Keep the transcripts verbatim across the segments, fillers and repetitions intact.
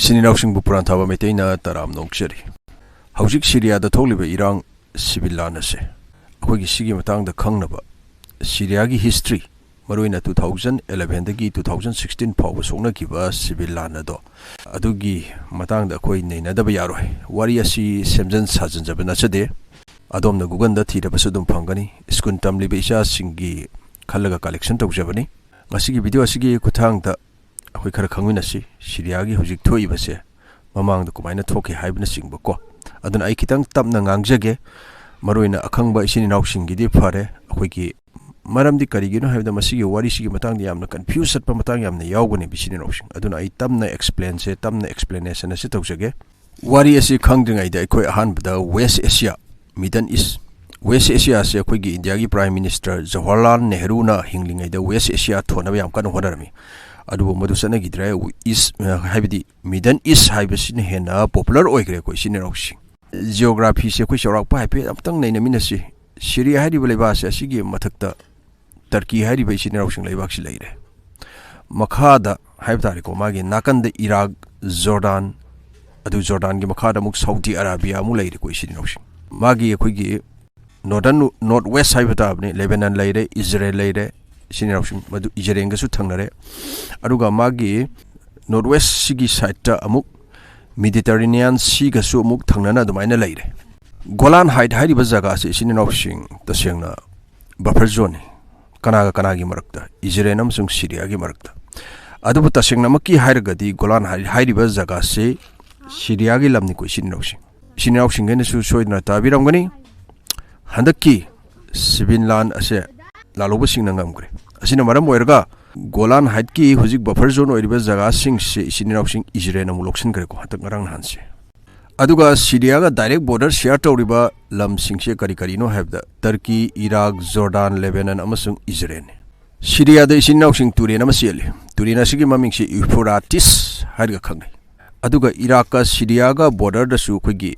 ꯏꯆꯤꯟ ꯏꯅꯥꯎꯁꯤꯡꯕꯨ ꯄꯨꯔꯥꯟ ꯊꯥꯕ ꯃꯩꯇꯩꯅ ꯇꯔꯥꯝꯅ ꯑꯣꯛꯆꯔꯤ꯫ ꯍꯧꯖꯤꯛ ꯁꯤꯔꯤꯌꯥꯗ ꯊꯣꯛꯂꯤꯕ ꯏꯔꯥꯡ, ꯁꯤꯚꯤꯜ ꯂꯥꯟ ꯑꯁꯦ, ꯑꯩꯈꯣꯏꯒꯤ ꯁꯤꯒꯤ ꯃꯇꯥꯡꯗ ꯈꯪꯅꯕ, ꯁꯤꯔꯤꯌꯥꯒꯤ ꯍꯤꯁꯇ꯭ꯔꯤ, ꯃꯔꯨꯑꯣꯏꯅ ꯇꯨ ꯊꯥꯎꯖꯟ ꯑꯦꯂꯚꯦꯟꯗꯒꯤ ꯇꯨ ꯊꯥꯎꯖꯟ ꯁꯤꯛꯁꯇꯤꯟ ꯐꯥꯎꯕ ꯁꯣꯛꯅꯈꯤꯕ ꯁꯤꯚꯤꯜ ꯂꯥꯟ ꯑꯗꯣ, ꯑꯗꯨꯒꯤ ꯃꯇꯥꯡꯗ ꯑꯩꯈꯣꯏ ꯅꯩꯅꯗꯕ ꯌꯥꯔꯣꯏ꯫ ꯋꯥꯔꯤ ꯑꯁꯤ ꯁꯦꯝꯖꯤꯟ ꯁꯥꯖꯤꯟꯖꯕ ꯅꯠꯆꯗꯦ꯫ ꯑꯗꯣꯝꯅ ꯒꯨꯒꯜꯗ ꯊꯤꯔꯕꯁꯨ ꯑꯗꯨꯝ ꯐꯪꯒꯅꯤ꯫ ꯁ꯭ꯀꯨꯜ ꯇꯝꯂꯤꯕ ꯏꯆꯥꯁꯤꯡꯒꯤ ꯈꯜꯂꯒ ꯀꯂꯦꯛꯁꯟ ꯇꯧꯖꯕꯅꯤ꯫ ꯉꯁꯤꯒꯤ ꯚꯤꯗꯤꯑꯣ ꯑꯁꯤꯒꯤ ꯈꯨꯠꯊꯥꯡꯗ ꯑꯩꯈꯣꯏ ꯈꯔ ꯈꯪꯃꯤꯟꯅꯁꯤ꯫ ꯁꯤꯔꯤꯌꯥꯒꯤ ꯍꯧꯖꯤꯛ ꯊꯣꯛꯏꯕꯁꯦ ꯃꯃꯥꯡꯗ ꯀꯃꯥꯏꯅ ꯊꯣꯛꯈꯤ ꯍꯥꯏꯕꯅꯆꯤꯡꯕꯀꯣ꯫ ꯑꯗꯨꯅ ꯑꯩ ꯈꯤꯇꯪ ꯇꯞꯅ ꯉꯥꯡꯖꯒꯦ꯫ ꯃꯔꯨꯑꯣꯏꯅ ꯑꯈꯪꯕ ꯏꯆꯤꯟ ꯏꯅꯥꯎꯁꯤꯡꯒꯤꯗꯤ ꯐꯔꯦ꯫ ꯑꯩꯈꯣꯏꯒꯤ ꯃꯔꯝꯗꯤ ꯀꯔꯤꯒꯤꯅꯣ ꯍꯥꯏꯕꯗ ꯃꯁꯤꯒꯤ ꯋꯥꯔꯤꯁꯤꯒꯤ ꯃꯇꯥꯡꯗ ꯌꯥꯝꯅ ꯀꯟꯐ꯭ꯌꯨꯁ ꯆꯠꯄ ꯃꯇꯥꯡ ꯌꯥꯝꯅ ꯌꯥꯎꯒꯅꯦꯕ ꯏꯆꯤꯟ ꯏꯅꯥꯎꯁꯤꯡ꯫ ꯑꯗꯨꯅ ꯑꯩ ꯇꯞꯅ ꯑꯦꯛꯁꯄ꯭ꯂꯦꯟꯁꯦ, ꯇꯞꯅ ꯑꯦꯛꯁꯄ꯭ꯂꯦꯅꯦꯁꯟ ꯑꯁꯤ ꯇꯧꯖꯒꯦ꯫ ꯋꯥꯔꯤ ꯑꯁꯤ ꯈꯪꯗ꯭ꯔꯤꯉꯩꯗ ꯑꯩꯈꯣꯏ ꯑꯍꯥꯟꯕꯗ West Asia, Middle East, West ꯑꯦꯁꯤꯌꯥꯁꯦ ꯑꯩꯈꯣꯏꯒꯤ ꯏꯟꯗꯤꯌꯥꯒꯤ ꯄ꯭ꯔꯥꯏꯝ ꯃꯤꯅꯤꯁꯇꯔ ꯖꯋꯥꯍꯔꯂꯥꯜ ꯅꯦꯍꯔꯨꯅ ꯍꯤꯡꯂꯤꯉꯩꯗ ꯋꯦꯁ ꯑꯦꯁꯤꯌꯥ ꯊꯣꯟꯅꯕ ꯌꯥꯝ ꯀꯟꯅ ꯍꯣꯠꯅꯔꯝꯃꯤ꯫ ꯑꯗꯨꯕꯨ ꯃꯗꯨ ꯆꯠꯅꯈꯤꯗ꯭ꯔꯦ꯫ ꯏꯁ, ꯍꯥꯏꯕꯗꯤ ꯃꯤꯗꯜ ꯏꯁ ꯍꯥꯏꯕꯁꯤꯅ ꯍꯦꯟꯅ ꯄꯣꯄꯨꯂꯔ ꯑꯣꯏꯈ꯭ꯔꯦ ꯑꯩꯈꯣꯏ ꯏꯆꯤꯟ ꯏꯅꯥꯎꯁꯤꯡ꯫ ꯖꯤꯑꯣꯒ꯭ꯔꯥꯐꯤꯁꯦ ꯑꯩꯈꯣꯏ ꯆꯥꯎꯔꯥꯛꯄ ꯍꯥꯏꯐꯦꯠ ꯑꯝꯇꯪ ꯅꯩꯅꯃꯤꯟꯅꯁꯤ꯫ ꯁꯤꯔꯤꯌꯥ ꯍꯥꯏꯔꯤꯕ ꯂꯩꯕꯥꯛ ꯑꯁꯦ ꯑꯁꯤꯒꯤ ꯃꯊꯛꯇ ꯇꯔꯀꯤ ꯍꯥꯏꯔꯤꯕ ꯏꯆꯤꯟ ꯏꯅꯥꯎꯁꯤꯡ ꯂꯩꯕꯥꯛꯁꯤ ꯂꯩꯔꯦ꯫ ꯃꯈꯥꯗ ꯍꯥꯏꯕ ꯇꯥꯔꯦꯀꯣ, ꯃꯥꯒꯤ ꯅꯥꯀꯟꯗ ꯏꯔꯥꯛ, ꯖꯣꯔꯗꯥꯟ, ꯑꯗꯨ ꯖꯣꯔꯗꯥꯟꯒꯤ ꯃꯈꯥꯗ ꯑꯃꯨꯛ ꯁꯥꯎꯗꯤ ꯑꯔꯥꯕꯤꯌꯥ ꯑꯃꯨꯛ ꯂꯩꯔꯦꯀꯣ ꯏꯆꯤꯟ ꯏꯅꯥꯎꯁꯤꯡ꯫ ꯃꯥꯒꯤ ꯑꯩꯈꯣꯏꯒꯤ ꯅꯣꯔꯗꯔꯟ, ꯅꯣꯔꯠ ꯋꯦꯁ ꯍꯥꯏꯕ ꯇꯥꯕꯅꯤ, ꯂꯦꯕꯦꯅꯟ ꯂꯩꯔꯦ, ꯏꯖꯔꯦꯜ ꯂꯩꯔꯦ, ꯏꯆꯤꯟ ꯏꯅꯥꯎꯁꯤꯡ, ꯃꯗꯨ ꯏꯖꯔꯦꯜꯒꯁꯨ ꯊꯪꯅꯔꯦ꯫ ꯑꯗꯨꯒ ꯃꯥꯒꯤ ꯅꯣꯔꯠ ꯋꯦꯁꯁꯤꯒꯤ ꯁꯥꯏꯠꯇ ꯑꯃꯨꯛ ꯃꯤꯗꯤꯇꯔꯦꯅꯤꯌꯥꯟ ꯁꯤꯒꯁꯨ ꯑꯃꯨꯛ ꯊꯪꯅꯅ ꯑꯗꯨꯃꯥꯏꯅ ꯂꯩꯔꯦ꯫ ꯒꯣꯂꯥꯟ ꯍꯥꯏꯠ ꯍꯥꯏꯔꯤꯕ ꯖꯒꯥꯁꯤ ꯏꯆꯤꯟ ꯏꯅꯥꯎꯁꯤꯡ ꯇꯁꯦꯡꯅ ꯕꯐꯔ ꯖꯣꯟꯅꯤ꯫ ꯀꯅꯥꯒ ꯀꯅꯥꯒꯤ ꯃꯔꯛꯇ? ꯏꯖꯔꯦꯜ ꯑꯃꯁꯨꯡ ꯁꯤꯔꯤꯌꯥꯒꯤ ꯃꯔꯛꯇ꯫ ꯑꯗꯨꯕꯨ ꯇꯁꯦꯡꯅꯃꯛꯀꯤ ꯍꯥꯏꯔꯒꯗꯤ ꯒꯣꯂꯥꯟ ꯍꯥꯏ-, ꯍꯥꯏꯔꯤꯕ ꯖꯒꯥꯁꯤ ꯁꯤꯔꯤꯌꯥꯒꯤ ꯂꯝꯅꯤꯀꯣ ꯏꯆꯤꯟ ꯏꯅꯥꯎꯁꯤꯡ꯫ ꯏꯆꯤꯟ ꯏꯅꯥꯎꯁꯤꯡꯈꯩꯅꯁꯨ ꯁꯣꯏꯗꯅ ꯇꯥꯕꯤꯔꯝꯒꯅꯤ꯫ ꯍꯟꯗꯛꯀꯤ ꯁꯤꯚꯤꯜ ꯂꯥꯟ ꯑꯁꯦ ꯂꯥꯜꯍꯧꯕꯁꯤꯡꯅ ꯉꯝꯈ꯭ꯔꯦ꯫ ꯑꯁꯤꯅ ꯃꯔꯝ ꯑꯣꯏꯔꯒ ꯒꯣꯂꯥꯟ ꯍꯥꯏꯠꯀꯤ ꯍꯧꯖꯤꯛ ꯕꯐꯔ ꯖꯣꯟ ꯑꯣꯏꯔꯤꯕ ꯖꯒꯥꯁꯤꯡꯁꯦ ꯏꯆꯤꯟ ꯏꯅꯥꯎꯁꯤꯡ ꯏꯖꯔꯦꯜꯅ ꯑꯃꯨꯛ ꯂꯧꯁꯤꯟꯈ꯭ꯔꯦꯀꯣ, ꯍꯟꯗꯛ ꯉꯔꯥꯡ ꯅꯍꯥꯟꯁꯦ꯫ ꯑꯗꯨꯒ ꯁꯤꯔꯤꯌꯥꯒ ꯗꯥꯏꯔꯦꯛ ꯕꯣꯔꯗꯔ ꯁꯤꯌꯥꯔ ꯇꯧꯔꯤꯕ ꯂꯝꯁꯤꯡꯁꯦ ꯀꯔꯤ ꯀꯔꯤꯅꯣ ꯍꯥꯏꯕꯗ ꯇꯔꯀꯤ, ꯏꯔꯥꯛ, ꯖꯣꯔꯗꯥꯟ, ꯂꯦꯕꯦꯅꯟ ꯑꯃꯁꯨꯡ ꯏꯖꯔꯦꯜꯅꯤ꯫ ꯁꯤꯔꯤꯌꯥꯗ ꯏꯆꯤꯟ ꯏꯅꯥꯎꯁꯤꯡ ꯇꯨꯔꯦꯜ ꯑꯃ ꯆꯦꯜꯂꯤ꯫ ꯇꯨꯔꯦꯜ ꯑꯁꯤꯒꯤ ꯃꯃꯤꯡꯁꯤ ꯏꯐꯨꯔꯥꯇꯤꯁ ꯍꯥꯏꯔꯒ ꯈꯪꯅꯩ꯫ ꯑꯗꯨꯒ ꯏꯔꯥꯛꯀ ꯁꯤꯔꯤꯌꯥꯒ ꯕꯣꯔꯗꯔꯗꯁꯨ ꯑꯩꯈꯣꯏꯒꯤ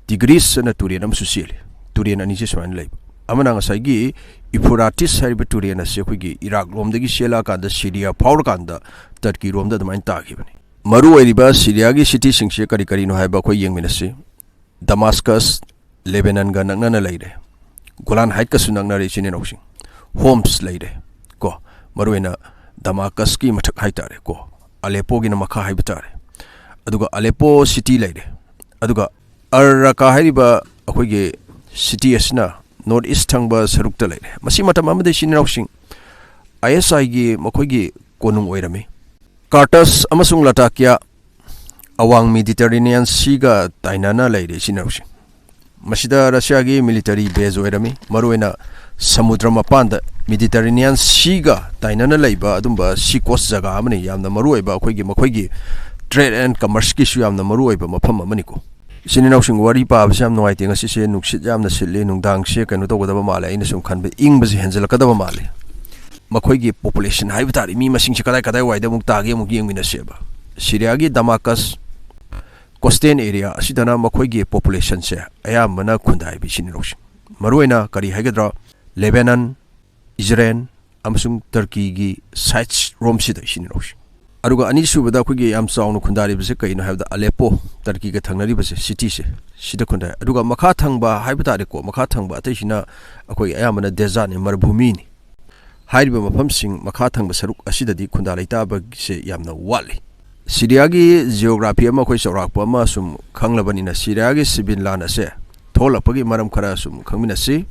ꯇꯤꯒ꯭ꯔꯤꯁ ꯑꯅ ꯇꯨꯔꯦꯜ ꯑꯃꯁꯨ ꯆꯦꯜꯂꯤ꯫ ꯇꯨꯔꯦꯜ ꯑꯅꯤꯁꯦ ꯁꯨꯃꯥꯏꯅ ꯂꯩꯕ꯫ ꯑꯃꯅ ꯉꯁꯥꯏꯒꯤ ꯏꯐꯨꯔꯥꯇꯤꯁ ꯍꯥꯏꯔꯤꯕ ꯇꯨꯔꯦꯜ ꯑꯁꯤ ꯑꯩꯈꯣꯏꯒꯤ ꯏꯔꯥꯛ ꯂꯣꯝꯗꯒꯤ ꯆꯦꯜꯂꯛꯑꯀꯥꯟꯗ ꯁꯤꯔꯤꯌꯥ ꯐꯥꯎꯔꯀꯥꯟꯗ ꯇꯔꯀꯤ ꯔꯣꯝꯗ ꯑꯗꯨꯃꯥꯏꯅ ꯇꯥꯈꯤꯕꯅꯤ꯫ ꯃꯔꯨ ꯑꯣꯏꯔꯤꯕ ꯁꯤꯔꯤꯌꯥꯒꯤ ꯁꯤꯇꯤꯁꯤꯡꯁꯦ ꯀꯔꯤ ꯀꯔꯤꯅꯣ ꯍꯥꯏꯕ ꯑꯩꯈꯣꯏ ꯌꯦꯡꯃꯤꯟꯅꯁꯤ꯫ ꯗꯃꯥꯁꯀꯁ, ꯂꯦꯕꯦꯅꯟꯒ ꯅꯛꯅꯅ ꯂꯩꯔꯦ꯫ ꯒꯣꯂꯥꯟ ꯍꯥꯏꯠꯀꯁꯨ ꯅꯛꯅꯔꯦ, ꯏꯆꯤꯟ ꯏꯅꯥꯎꯁꯤꯡ꯫ ꯍꯣꯝꯁ ꯂꯩꯔꯦ ꯀꯣ, ꯃꯔꯨꯑꯣꯏꯅ ꯗꯃꯥꯁꯀꯁꯀꯤ ꯃꯊꯛ ꯍꯥꯏꯇꯥꯔꯦ ꯀꯣ, ꯑꯂꯦꯄꯣꯒꯤꯅ ꯃꯈꯥ ꯍꯥꯏꯕ ꯇꯥꯔꯦ꯫ ꯑꯗꯨꯒ ꯑꯂꯦꯄꯣ ꯁꯤꯇꯤ ꯂꯩꯔꯦ꯫ ꯑꯗꯨꯒ ꯑꯔ ꯔꯀꯥ ꯍꯥꯏꯔꯤꯕ ꯑꯩꯈꯣꯏꯒꯤ ꯁꯤꯇꯤ ꯑꯁꯤꯅ ꯅꯣꯔꯠ ꯏꯁ ꯊꯪꯕ ꯁꯔꯨꯛꯇ ꯂꯩꯔꯦ꯫ ꯃꯁꯤ ꯃꯇꯝ ꯑꯃꯗ, ꯏꯆꯤꯟ ꯏꯅꯥꯎꯁꯤꯡ, ꯑꯥꯏ ꯑꯦꯁ ꯑꯥꯏꯒꯤ ꯃꯈꯣꯏꯒꯤ ꯀꯣꯅꯨꯡ ꯑꯣꯏꯔꯝꯃꯤ꯫ ꯀꯥꯔꯇꯁ ꯑꯃꯁꯨꯡ ꯂꯇꯥꯀꯤꯌꯥ ꯑꯋꯥꯡ ꯃꯦꯗꯤꯇꯔꯦꯅꯤꯌꯟ ꯁꯤꯒ ꯇꯥꯏꯅꯅ ꯂꯩꯔꯦ, ꯏꯆꯤꯟ ꯏꯅꯥꯎꯁꯤꯡ꯫ ꯃꯁꯤꯗ ꯔꯁꯤꯌꯥꯒꯤ ꯃꯤꯂꯤꯇꯔꯤ ꯕꯦꯖ ꯑꯣꯏꯔꯝꯃꯤ꯫ ꯃꯔꯨꯑꯣꯏꯅ ꯁꯃꯨꯗ꯭ꯔ ꯃꯄꯥꯟꯗ, ꯃꯦꯗꯤꯇꯔꯦꯅꯤꯌꯟ ꯁꯤꯒ ꯇꯥꯏꯅꯅ ꯂꯩꯕ ꯑꯗꯨꯝꯕ ꯁꯤ ꯀꯣꯁ ꯖꯒꯥ ꯑꯃꯅꯤ꯫ ꯌꯥꯝꯅ ꯃꯔꯨꯑꯣꯏꯕ, ꯑꯩꯈꯣꯏꯒꯤ, ꯃꯈꯣꯏꯒꯤ ꯇ꯭ꯔꯦꯗ ꯑꯦꯟ ꯀꯃꯔꯁꯀꯤꯁꯨ ꯌꯥꯝꯅ ꯃꯔꯨꯑꯣꯏꯕ ꯃꯐꯝ ꯑꯃꯅꯤꯀꯣ꯫ ꯏꯆꯤꯟ ꯏꯅꯥꯎꯁꯤꯡ, ꯋꯥꯔꯤ ꯄꯥꯕꯁꯦ ꯌꯥꯝ ꯅꯨꯡꯉꯥꯏꯇꯦ꯫ ꯉꯁꯤꯁꯦ ꯅꯨꯡꯁꯤꯠ ꯌꯥꯝꯅ ꯁꯤꯠꯂꯤ꯫ ꯅꯨꯡꯗꯥꯡꯁꯦ ꯀꯩꯅꯣ ꯇꯧꯒꯗꯕ ꯃꯥꯜꯂꯦ, ꯑꯩꯅ ꯁꯨꯝ ꯈꯟꯕ, ꯏꯪꯕꯁꯦ ꯍꯦꯟꯖꯜꯂꯛꯀꯗꯕ ꯃꯥꯜꯂꯦ꯫ ꯃꯈꯣꯏꯒꯤ ꯄꯣꯄꯨꯂꯦꯁꯟ ꯍꯥꯏꯕ ꯇꯥꯔꯦ, ꯃꯤ ꯃꯁꯤꯡꯁꯦ ꯀꯗꯥꯏ ꯀꯗꯥꯏ ꯋꯥꯏꯗ ꯑꯃꯨꯛ ꯇꯥꯒꯦ, ꯑꯃꯨꯛ ꯌꯦꯡꯃꯤꯟꯅꯁꯦꯕ꯫ ꯁꯤꯔꯤꯌꯥꯒꯤ ꯗꯃꯥꯀꯁ ꯀꯣꯁꯇꯦꯟ ꯑꯦꯔꯤꯌꯥ ꯑꯁꯤꯗꯅ ꯃꯈꯣꯏꯒꯤ ꯄꯣꯄꯨꯂꯦꯁꯟꯁꯦ ꯑꯌꯥꯝꯕꯅ ꯈꯨꯟꯗꯥꯏꯕ, ꯏꯆꯤꯟ ꯏꯅꯥꯎꯁꯤꯡ꯫ ꯃꯔꯨꯑꯣꯏꯅ ꯀꯔꯤ ꯍꯥꯏꯒꯗ꯭ꯔꯥ, ꯂꯦꯕꯦꯅꯟ, ꯏꯖꯔꯦꯟ ꯑꯃꯁꯨꯡ ꯇꯔꯀꯤꯒꯤ ꯁꯥꯏꯠꯁ ꯔꯣꯝꯁꯤꯗ, ꯏꯆꯤꯟ ꯏꯅꯥꯎꯁꯤꯡ꯫ ꯑꯗꯨꯒ ꯑꯅꯤꯁꯨꯕꯗ ꯑꯩꯈꯣꯏꯒꯤ ꯌꯥꯝ ꯆꯥꯎꯅ ꯈꯨꯟꯗꯥꯔꯤꯕꯁꯦ ꯀꯩꯅꯣ ꯍꯥꯏꯕꯗ, ꯑꯂꯦꯄꯣ, ꯇꯔꯀꯤꯒ ꯊꯪꯅꯔꯤꯕꯁꯦ, ꯁꯤꯇꯤꯁꯦ, ꯁꯤꯗ ꯈꯨꯟꯗꯥꯏ꯫ ꯑꯗꯨꯒ ꯃꯈꯥ ꯊꯪꯕ ꯍꯥꯏꯕ ꯇꯥꯔꯦꯀꯣ, ꯃꯈꯥ ꯊꯪꯕ ꯑꯇꯩꯁꯤꯅ ꯑꯩꯈꯣꯏ ꯑꯌꯥꯝꯕꯅ ꯗꯦꯖꯥꯔꯠꯅꯤ, ꯃꯔꯨꯚꯨꯃꯤꯅꯤ꯫ ꯍꯥꯏꯔꯤꯕ ꯃꯐꯝꯁꯤꯡ ꯃꯈꯥ ꯊꯪꯕ ꯁꯔꯨꯛ ꯑꯁꯤꯗꯗꯤ ꯈꯨꯟꯗꯥ ꯂꯩꯇꯥꯕꯁꯦ ꯌꯥꯝꯅ ꯋꯥꯠꯂꯤ꯫ ꯁꯤꯔꯤꯌꯥꯒꯤ ꯖꯤꯑꯣꯒ꯭ꯔꯥꯐꯤ ꯑꯃ ꯑꯩꯈꯣꯏ ꯆꯥꯎꯔꯥꯛꯄ ꯑꯃ ꯁꯨꯝ ꯈꯪꯂꯕꯅꯤꯅ, ꯁꯤꯔꯤꯌꯥꯒꯤ ꯁꯤꯚꯤꯜ ꯂꯥꯟ ꯑꯁꯦ ꯊꯣꯛꯂꯛꯄꯒꯤ ꯃꯔꯝ ꯈꯔ ꯁꯨꯝ ꯈꯪꯃꯤꯟꯅꯁꯤ꯫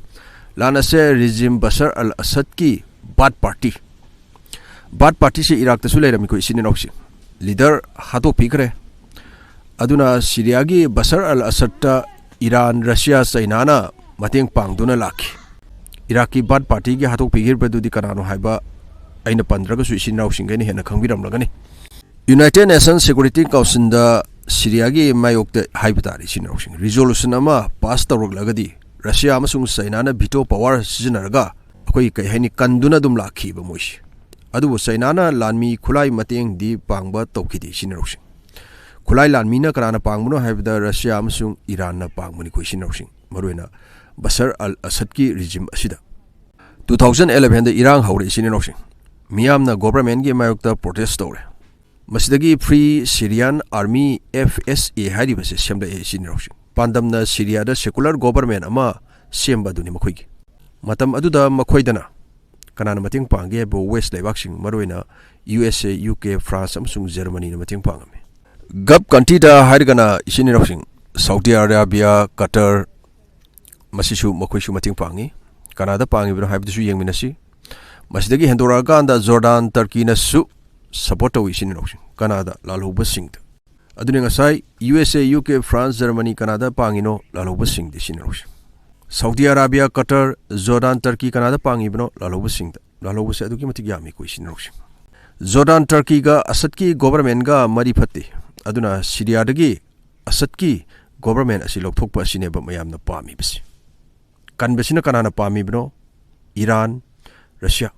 ꯂꯥꯟ ꯑꯁꯦ ꯔꯤꯖꯤꯝ ꯕꯁꯔ ꯑꯜ ꯑꯁꯗꯀꯤ ꯕꯥꯠ ꯄꯥꯔꯇꯤ, ꯕꯥꯠ ꯄꯥꯔꯇꯤꯁꯦ ꯏꯔꯥꯛꯇꯁꯨ ꯂꯩꯔꯝꯃꯤꯀꯣ, ꯏꯆꯤꯟ ꯏꯅꯥꯎꯁꯤꯡ꯫ ꯂꯤꯗꯔ ꯍꯥꯠꯇꯣꯛꯄꯤꯈ꯭ꯔꯦ꯫ ꯑꯗꯨꯅ ꯁꯤꯔꯤꯌꯥꯒꯤ ꯕꯁꯔ ꯑꯜ ꯑꯁꯗꯇ ꯏꯔꯥꯟ, ꯔꯁꯤꯌꯥ, ꯆꯩꯅꯥꯅ ꯃꯇꯦꯡ ꯄꯥꯡꯗꯨꯅ ꯂꯥꯛꯈꯤ꯫ ꯏꯔꯥꯛꯀꯤ ꯕꯥꯠ ꯄꯥꯔꯇꯤꯒꯤ ꯍꯥꯠꯇꯣꯛꯄꯤꯈꯤꯕꯗꯨꯗꯤ ꯀꯅꯥꯅꯣ ꯍꯥꯏꯕ ꯑꯩꯅ ꯄꯟꯗ꯭ꯔꯒꯁꯨ ꯏꯆꯤꯟ ꯏꯅꯥꯎꯁꯤꯡꯈꯩꯅ ꯍꯦꯟꯅ ꯈꯪꯕꯤꯔꯝꯂꯒꯅꯤ꯫ ꯌꯨꯅꯥꯏꯇꯦꯗ ꯅꯦꯁꯟ ꯁꯦꯀ꯭ꯌꯨꯔꯤꯇꯤ ꯀꯥꯎꯟꯁꯤꯜꯗ ꯁꯤꯔꯤꯌꯥꯒꯤ ꯃꯥꯌꯣꯛꯇ ꯍꯥꯏꯕ ꯇꯥꯔꯦ, ꯏꯆꯤꯟ ꯏꯅꯥꯎꯁꯤꯡ, ꯔꯤꯖꯣꯂꯨꯁꯟ ꯑꯃ ꯄꯥꯁ ꯇꯧꯔꯛꯂꯒꯗꯤ ꯔꯁꯤꯌꯥ ꯑꯃꯁꯨꯡ ꯆꯩꯅꯥꯅ ꯚꯤꯇꯣ ꯄꯋꯥꯔ ꯁꯤꯖꯤꯟꯅꯔꯒ ꯑꯩꯈꯣꯏ, ꯀꯩ ꯍꯥꯏꯅꯤ, ꯀꯟꯗꯨꯅ ꯑꯗꯨꯝ ꯂꯥꯛꯈꯤꯕ ꯃꯣꯏꯁꯦ꯫ ꯑꯗꯨꯕꯨ ꯆꯩꯅꯥꯅ ꯂꯥꯟꯃꯤ ꯈꯨꯠꯂꯥꯏ ꯃꯇꯦꯡꯗꯤ ꯄꯥꯡꯕ ꯇꯧꯈꯤꯗꯦ, ꯏꯆꯤꯟ ꯏꯅꯥꯎꯁꯤꯡ꯫ ꯈꯨꯠꯂꯥꯏ ꯂꯥꯟꯃꯤꯅ ꯀꯅꯥꯅ ꯄꯥꯡꯕꯅꯣ ꯍꯥꯏꯕꯗ ꯔꯁꯤꯌꯥ ꯑꯃꯁꯨꯡ ꯏꯔꯥꯟꯅ ꯄꯥꯡꯕꯅꯤꯀꯣ, ꯏꯆꯤꯟ ꯏꯅꯥꯎꯁꯤꯡ꯫ ꯃꯔꯨꯑꯣꯏꯅ ꯕꯁꯔ ꯑꯜ ꯑꯁꯗꯀꯤ ꯔꯤꯖꯤꯝ ꯑꯁꯤꯗ꯫ ꯇꯨ ꯊꯥꯎꯖꯟ ꯑꯦꯂꯚꯦꯟꯗ ꯏꯔꯥꯡ ꯍꯧꯔꯦ, ꯏꯆꯤꯟ ꯏꯅꯥꯎꯁꯤꯡ꯫ ꯃꯤꯌꯥꯝꯅ ꯒꯣꯚꯔꯟꯃꯦꯟꯒꯤ ꯃꯥꯌꯣꯛꯇ ꯄ꯭ꯔꯣꯇꯦꯁ ꯇꯧꯔꯦ꯫ ꯃꯁꯤꯗꯒꯤ Free Syrian Army, F S A, ꯍꯥꯏꯔꯤꯕꯁꯦ ꯁꯦꯝꯂꯛꯑꯦ, ꯏꯆꯤꯟ ꯏꯅꯥꯎꯁꯤꯡ꯫ ꯄꯥꯟꯗꯝꯅ ꯁꯤꯔꯤꯌꯥꯗ secular government ꯑꯃ ꯁꯦꯝꯕ ꯑꯗꯨꯅꯤ ꯃꯈꯣꯏꯒꯤ꯫ ꯃꯇꯝ ꯑꯗꯨꯗ ꯃꯈꯣꯏꯗꯅ ꯀꯅꯥꯅ ꯃꯇꯦꯡ ꯄꯥꯡꯒꯦ ꯍꯥꯏꯕ, West ꯂꯩꯕꯥꯛꯁꯤꯡ, ꯃꯔꯨꯑꯣꯏꯅ U S A, U K, France ꯑꯃꯁꯨꯡ ꯖꯔꯃꯅꯤꯅ ꯃꯇꯦꯡ ꯄꯥꯡꯉꯝꯃꯤ꯫ Gulf countryꯗ ꯍꯥꯏꯔꯒꯅ, ꯏꯆꯤꯟ ꯏꯅꯥꯎꯁꯤꯡ, Saudi Arabia, Qatar, ꯃꯁꯤꯁꯨ ꯃꯈꯣꯏꯁꯨ ꯃꯇꯦꯡ ꯄꯥꯡꯉꯤ꯫ ꯀꯅꯥꯗ ꯄꯥꯡꯉꯤꯕꯅꯣ ꯍꯥꯏꯕꯗꯨꯁꯨ ꯌꯦꯡꯃꯤꯟꯅꯁꯤ꯫ ꯃꯁꯤꯗꯒꯤ ꯍꯦꯟꯗꯣꯔꯛꯑꯀꯥꯟꯗ Jordan, Turkeyꯅꯁꯨ support ꯇꯧꯏ, ꯏꯆꯤꯟ ꯏꯅꯥꯎꯁꯤꯡ, ꯀꯅꯥꯗ ꯂꯥꯜꯍꯧꯕꯁꯤꯡꯗ꯫ ꯑꯗꯨꯅꯤ ꯉꯁꯥꯏ U S A, U K, France, Germany ꯀꯅꯥꯗ ꯄꯥꯡꯉꯤꯅꯣ? ꯂꯥꯜꯍꯧꯕꯁꯤꯡꯗ, ꯏꯆꯤꯟ ꯏꯅꯥꯎꯁꯤꯡ꯫ Saudi Arabia, Qatar, Jordan, Turkey ꯀꯅꯥꯗ ꯄꯥꯡꯉꯤꯕꯅꯣ? ꯂꯥꯜꯍꯧꯕꯁꯤꯡꯗ꯫ ꯂꯥꯜꯍꯧꯕꯁꯦ ꯑꯗꯨꯛꯀꯤ ꯃꯇꯤꯛ ꯌꯥꯝꯃꯤꯀꯣ, ꯏꯆꯤꯟ ꯏꯅꯥꯎꯁꯤꯡ꯫ Jordan, Turkeyꯒ Assadꯀꯤ governmentꯒ ꯃꯔꯤ ꯐꯠꯇꯦ꯫ ꯑꯗꯨꯅ ꯁꯤꯔꯤꯌꯥꯗꯒꯤ Assadꯀꯤ government ꯑꯁꯤ ꯂꯧꯊꯣꯛꯄ ꯑꯁꯤꯅꯦꯕ ꯃꯌꯥꯝꯅ ꯄꯥꯝꯃꯤꯕꯁꯤ꯫ ꯀꯟꯕꯁꯤꯅ ꯀꯅꯥꯅ ꯄꯥꯝꯃꯤꯕꯅꯣ? Iran, Russia.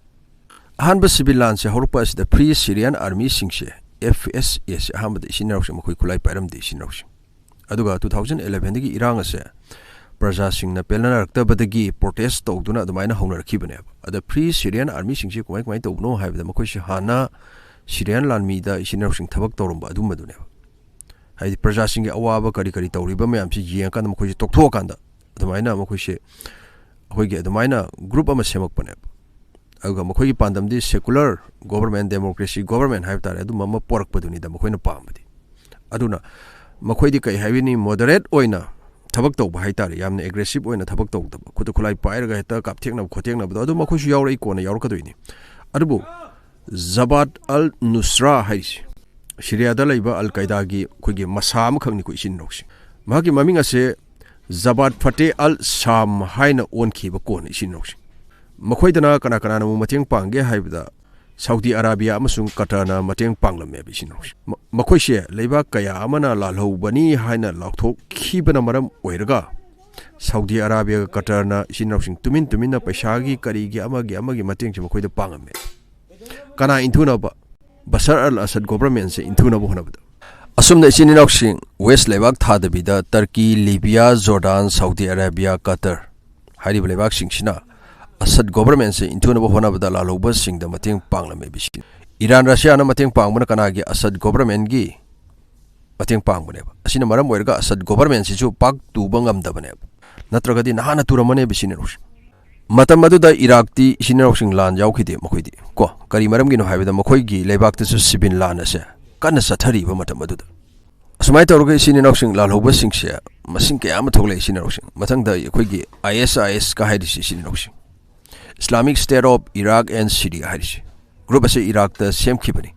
ꯑꯍꯥꯟꯕ civil ꯂꯥꯟꯁꯦ ꯍꯧꯔꯛꯄ ꯑꯁꯤꯗ Free Syrian Armyꯁꯤꯡꯁꯦ, F S A ꯁꯦ, ꯑꯍꯥꯟꯕꯗ, ꯏꯆꯤꯟ ꯏꯅꯥꯎꯁꯤꯡ, ꯃꯈꯣꯏ ꯈꯨꯠꯂꯥꯏ ꯄꯥꯏꯔꯝꯗꯦ, ꯏꯆꯤꯟ ꯏꯅꯥꯎꯁꯤꯡ꯫ ꯑꯗꯨꯒ two thousand elevenꯗꯒꯤ ꯏꯔꯥꯡ ꯑꯁꯦ ꯄ꯭ꯔꯖꯥꯁꯤꯡꯅ ꯄꯦꯜꯅꯔꯛꯇꯕꯗꯒꯤ protest ꯇꯧꯗꯨꯅ ꯑꯗꯨꯃꯥꯏꯅ ꯍꯧꯅꯔꯛꯈꯤꯕꯅꯦꯕ꯫ ꯑꯗ Free Syrian Armyꯁꯤꯡꯁꯦ ꯀꯃꯥꯏ ꯀꯃꯥꯏꯅ ꯇꯧꯕꯅꯣ ꯍꯥꯏꯕꯗ, ꯃꯈꯣꯏꯁꯦ ꯍꯥꯟꯅ ꯁꯤꯔꯤꯌꯥꯟ ꯂꯥꯟꯃꯤꯗ ꯏꯆꯤꯟ ꯏꯅꯥꯎꯁꯤꯡ ꯊꯕꯛ ꯇꯧꯔꯝꯕ ꯑꯗꯨꯝꯕꯗꯨꯅꯦꯕ꯫ ꯍꯥꯏꯗꯤ ꯄ꯭ꯔꯖꯥꯁꯤꯡꯒꯤ ꯑꯋꯥꯕ ꯀꯔꯤ ꯀꯔꯤ ꯇꯧꯔꯤꯕ ꯃꯌꯥꯝꯁꯤ ꯌꯦꯡꯉꯀꯥꯟꯗ ꯃꯈꯣꯏꯁꯦ ꯇꯣꯛꯊꯣꯛꯑꯀꯥꯟꯗ ꯑꯗꯨꯃꯥꯏꯅ ꯃꯈꯣꯏꯁꯦ ꯑꯩꯈꯣꯏꯒꯤ ꯑꯗꯨꯃꯥꯏꯅ group ꯑꯃ ꯁꯦꯝꯃꯛꯄꯅꯦꯕ꯫ ꯑꯗꯨꯒ ꯃꯈꯣꯏꯒꯤ ꯄꯥꯟꯗꯝꯗꯤ secular government, democracy government ꯍꯥꯏꯕ ꯇꯥꯔꯦ, ꯑꯗꯨꯝꯕ ꯑꯃ ꯄꯣꯔꯛꯄꯗꯨꯅꯤꯗ ꯃꯈꯣꯏꯅ ꯄꯥꯝꯕꯗꯤ꯫ ꯑꯗꯨꯅ ꯃꯈꯣꯏꯗꯤ ꯀꯩ ꯍꯥꯏꯒꯅꯤ, moderate ꯑꯣꯏꯅ ꯊꯕꯛ ꯇꯧꯕ ꯍꯥꯏ ꯇꯥꯔꯦ, ꯌꯥꯝꯅ aggressive ꯑꯣꯏꯅ ꯊꯕꯛ ꯇꯧꯗꯕ, ꯈꯨꯠꯇ ꯈꯨꯠꯂꯥꯏ ꯄꯥꯏꯔꯒ ꯍꯦꯛꯇ ꯀꯥꯞꯊꯦꯛꯅꯕ ꯈꯣꯠꯊꯦꯛꯅꯕꯗꯣ, ꯑꯗꯨ ꯃꯈꯣꯏꯁꯨ ꯌꯥꯎꯔꯛꯏ, ꯀꯣꯟꯅ ꯌꯥꯎꯔꯛꯀꯗꯣꯏꯅꯤ꯫ ꯑꯗꯨꯕꯨ Jabhat al-Nusra ꯍꯥꯏꯔꯤꯁꯤ ꯁꯤꯔꯤꯌꯥꯗ ꯂꯩꯕ ꯑꯜ ꯀꯥꯏꯗꯥꯒꯤ ꯑꯩꯈꯣꯏꯒꯤ ꯃꯁꯥ ꯑꯃꯈꯛꯅꯤꯀꯣ, ꯏꯆꯤꯟ ꯏꯅꯥꯎꯁꯤꯡ꯫ ꯃꯍꯥꯛꯀꯤ ꯃꯃꯤꯡ ꯑꯁꯦ Jabhat Fateh al-Sham ꯍꯥꯏꯅ ꯑꯣꯟꯈꯤꯕ ꯀꯣꯟꯅ, ꯏꯆꯤꯟ ꯏꯅꯥꯎꯁꯤꯡ꯫ ꯃꯈꯣꯏꯗꯅ ꯀꯅꯥ ꯀꯅꯥꯅ ꯑꯃꯨꯛ ꯃꯇꯦꯡ ꯄꯥꯡꯒꯦ ꯍꯥꯏꯕꯗ, Saudi Arabia ꯑꯃꯁꯨꯡ Qatarꯅ ꯃꯇꯦꯡ ꯄꯥꯡꯂꯝꯃꯦꯕ, ꯏꯆꯤꯟ ꯏꯅꯥꯎꯁꯤꯡ꯫ ꯃ-, ꯃꯈꯣꯏꯁꯦ ꯂꯩꯕꯥꯛ ꯀꯌꯥ ꯑꯃꯅ ꯂꯥꯜꯍꯧꯕꯅꯤ ꯍꯥꯏꯅ ꯂꯥꯎꯊꯣꯛꯈꯤꯕꯅ ꯃꯔꯝ ꯑꯣꯏꯔꯒ, Saudi Arabiaꯒ Qatarꯅ, ꯏꯆꯤꯟ ꯏꯅꯥꯎꯁꯤꯡ, ꯇꯨꯃꯤꯟ ꯇꯨꯃꯤꯟꯅ ꯄꯩꯁꯥꯒꯤ ꯀꯔꯤꯒꯤ ꯑꯃꯒꯤ ꯑꯃꯒꯤ ꯃꯇꯦꯡꯁꯦ ꯃꯈꯣꯏꯗ ꯄꯥꯡꯉꯝꯃꯦ꯫ ꯀꯅꯥ ꯏꯟꯊꯨꯅꯕ? Bashar al-Assad governmentꯁꯦ ꯏꯟꯊꯨꯅꯕ ꯍꯣꯠꯅꯕꯗ꯫ ꯑꯁꯨꯝꯅ, ꯏꯆꯤꯟ ꯏꯅꯥꯎꯁꯤꯡ, West ꯂꯩꯕꯥꯛ ꯊꯥꯗꯕꯤꯗ Turkey, Libya, Jordan, Saudi Arabia, Qatar ꯍꯥꯏꯔꯤꯕ ꯂꯩꯕꯥꯛꯁꯤꯡꯁꯤꯅ Assad governmentꯁꯦ ꯏꯟꯊꯨꯅꯕ ꯍꯣꯠꯅꯕꯗ ꯂꯥꯜꯍꯧꯕꯁꯤꯡꯗ ꯃꯇꯦꯡ ꯄꯥꯡꯂꯝꯃꯦ꯫ ꯕꯤꯁꯤ ꯏꯔꯥꯟ ꯔꯁꯤꯌꯥꯅ ꯃꯇꯦꯡ ꯄꯥꯡꯕꯅ ꯀꯅꯥꯒꯤ? ꯑꯁꯗ ꯒꯣꯕꯔꯃꯦꯟꯒꯤ ꯃꯇꯦꯡ ꯄꯥꯡꯕꯅꯦꯕ꯫ ꯑꯁꯤꯅ ꯃꯔꯝ ꯑꯣꯏꯔꯒ ꯑꯁꯗ ꯒꯣꯕꯔꯃꯦꯟꯁꯤꯁꯨ ꯄꯥꯛ ꯇꯨꯕ ꯉꯝꯗꯕꯅꯦꯕ꯫ ꯅꯠꯇ꯭ꯔꯒꯗꯤ ꯅꯍꯥꯟꯅ ꯇꯨꯔꯝꯃꯅꯦꯕ, ꯏꯆꯤꯟ ꯏꯅꯥꯎꯁꯤꯡ꯫ ꯃꯇꯝ ꯑꯗꯨꯗ ꯏꯔꯥꯛꯇꯤ ꯏꯆꯤꯟ ꯏꯅꯥꯎꯁꯤꯡ ꯂꯥꯟ ꯌꯥꯎꯈꯤꯗꯦ ꯃꯈꯣꯏꯗꯤ꯫ ꯀꯣ, ꯀꯔꯤ ꯃꯔꯝꯒꯤꯅꯣ ꯍꯥꯏꯕꯗ ꯃꯈꯣꯏꯒꯤ ꯂꯩꯕꯥꯛꯇꯁꯨ ꯁꯤꯚꯤꯜ ꯂꯥꯟ ꯑꯁꯦ ꯀꯟꯅ ꯆꯠꯊꯔꯤꯕ ꯃꯇꯝ ꯑꯗꯨꯗ꯫ ꯑꯁꯨꯃꯥꯏꯅ ꯇꯧꯔꯒ ꯏꯆꯤꯟ ꯏꯅꯥꯎꯁꯤꯡ ꯂꯥꯜꯍꯧꯕꯁꯤꯡꯁꯦ ꯃꯁꯤꯡ ꯀꯌꯥ ꯑꯃ ꯊꯣꯛꯂꯛꯑꯦ, ꯏꯆꯤꯟ ꯏꯅꯥꯎꯁꯤꯡ꯫ ꯃꯊꯪꯗ ꯑꯩꯈꯣꯏꯒꯤ ISIS ꯀ ꯍꯥꯏꯔꯤꯁꯤ, ꯏꯆꯤꯟ ꯏꯅꯥꯎꯁꯤꯡ꯫ Islamic State of Iraq and Syria ꯍꯥꯏꯔꯤꯁꯤ꯫ ꯒ꯭ꯔꯨꯞ ꯑꯁꯤ ꯏꯔꯥꯛꯇ ꯁꯦꯝꯈꯤꯕꯅꯤ꯫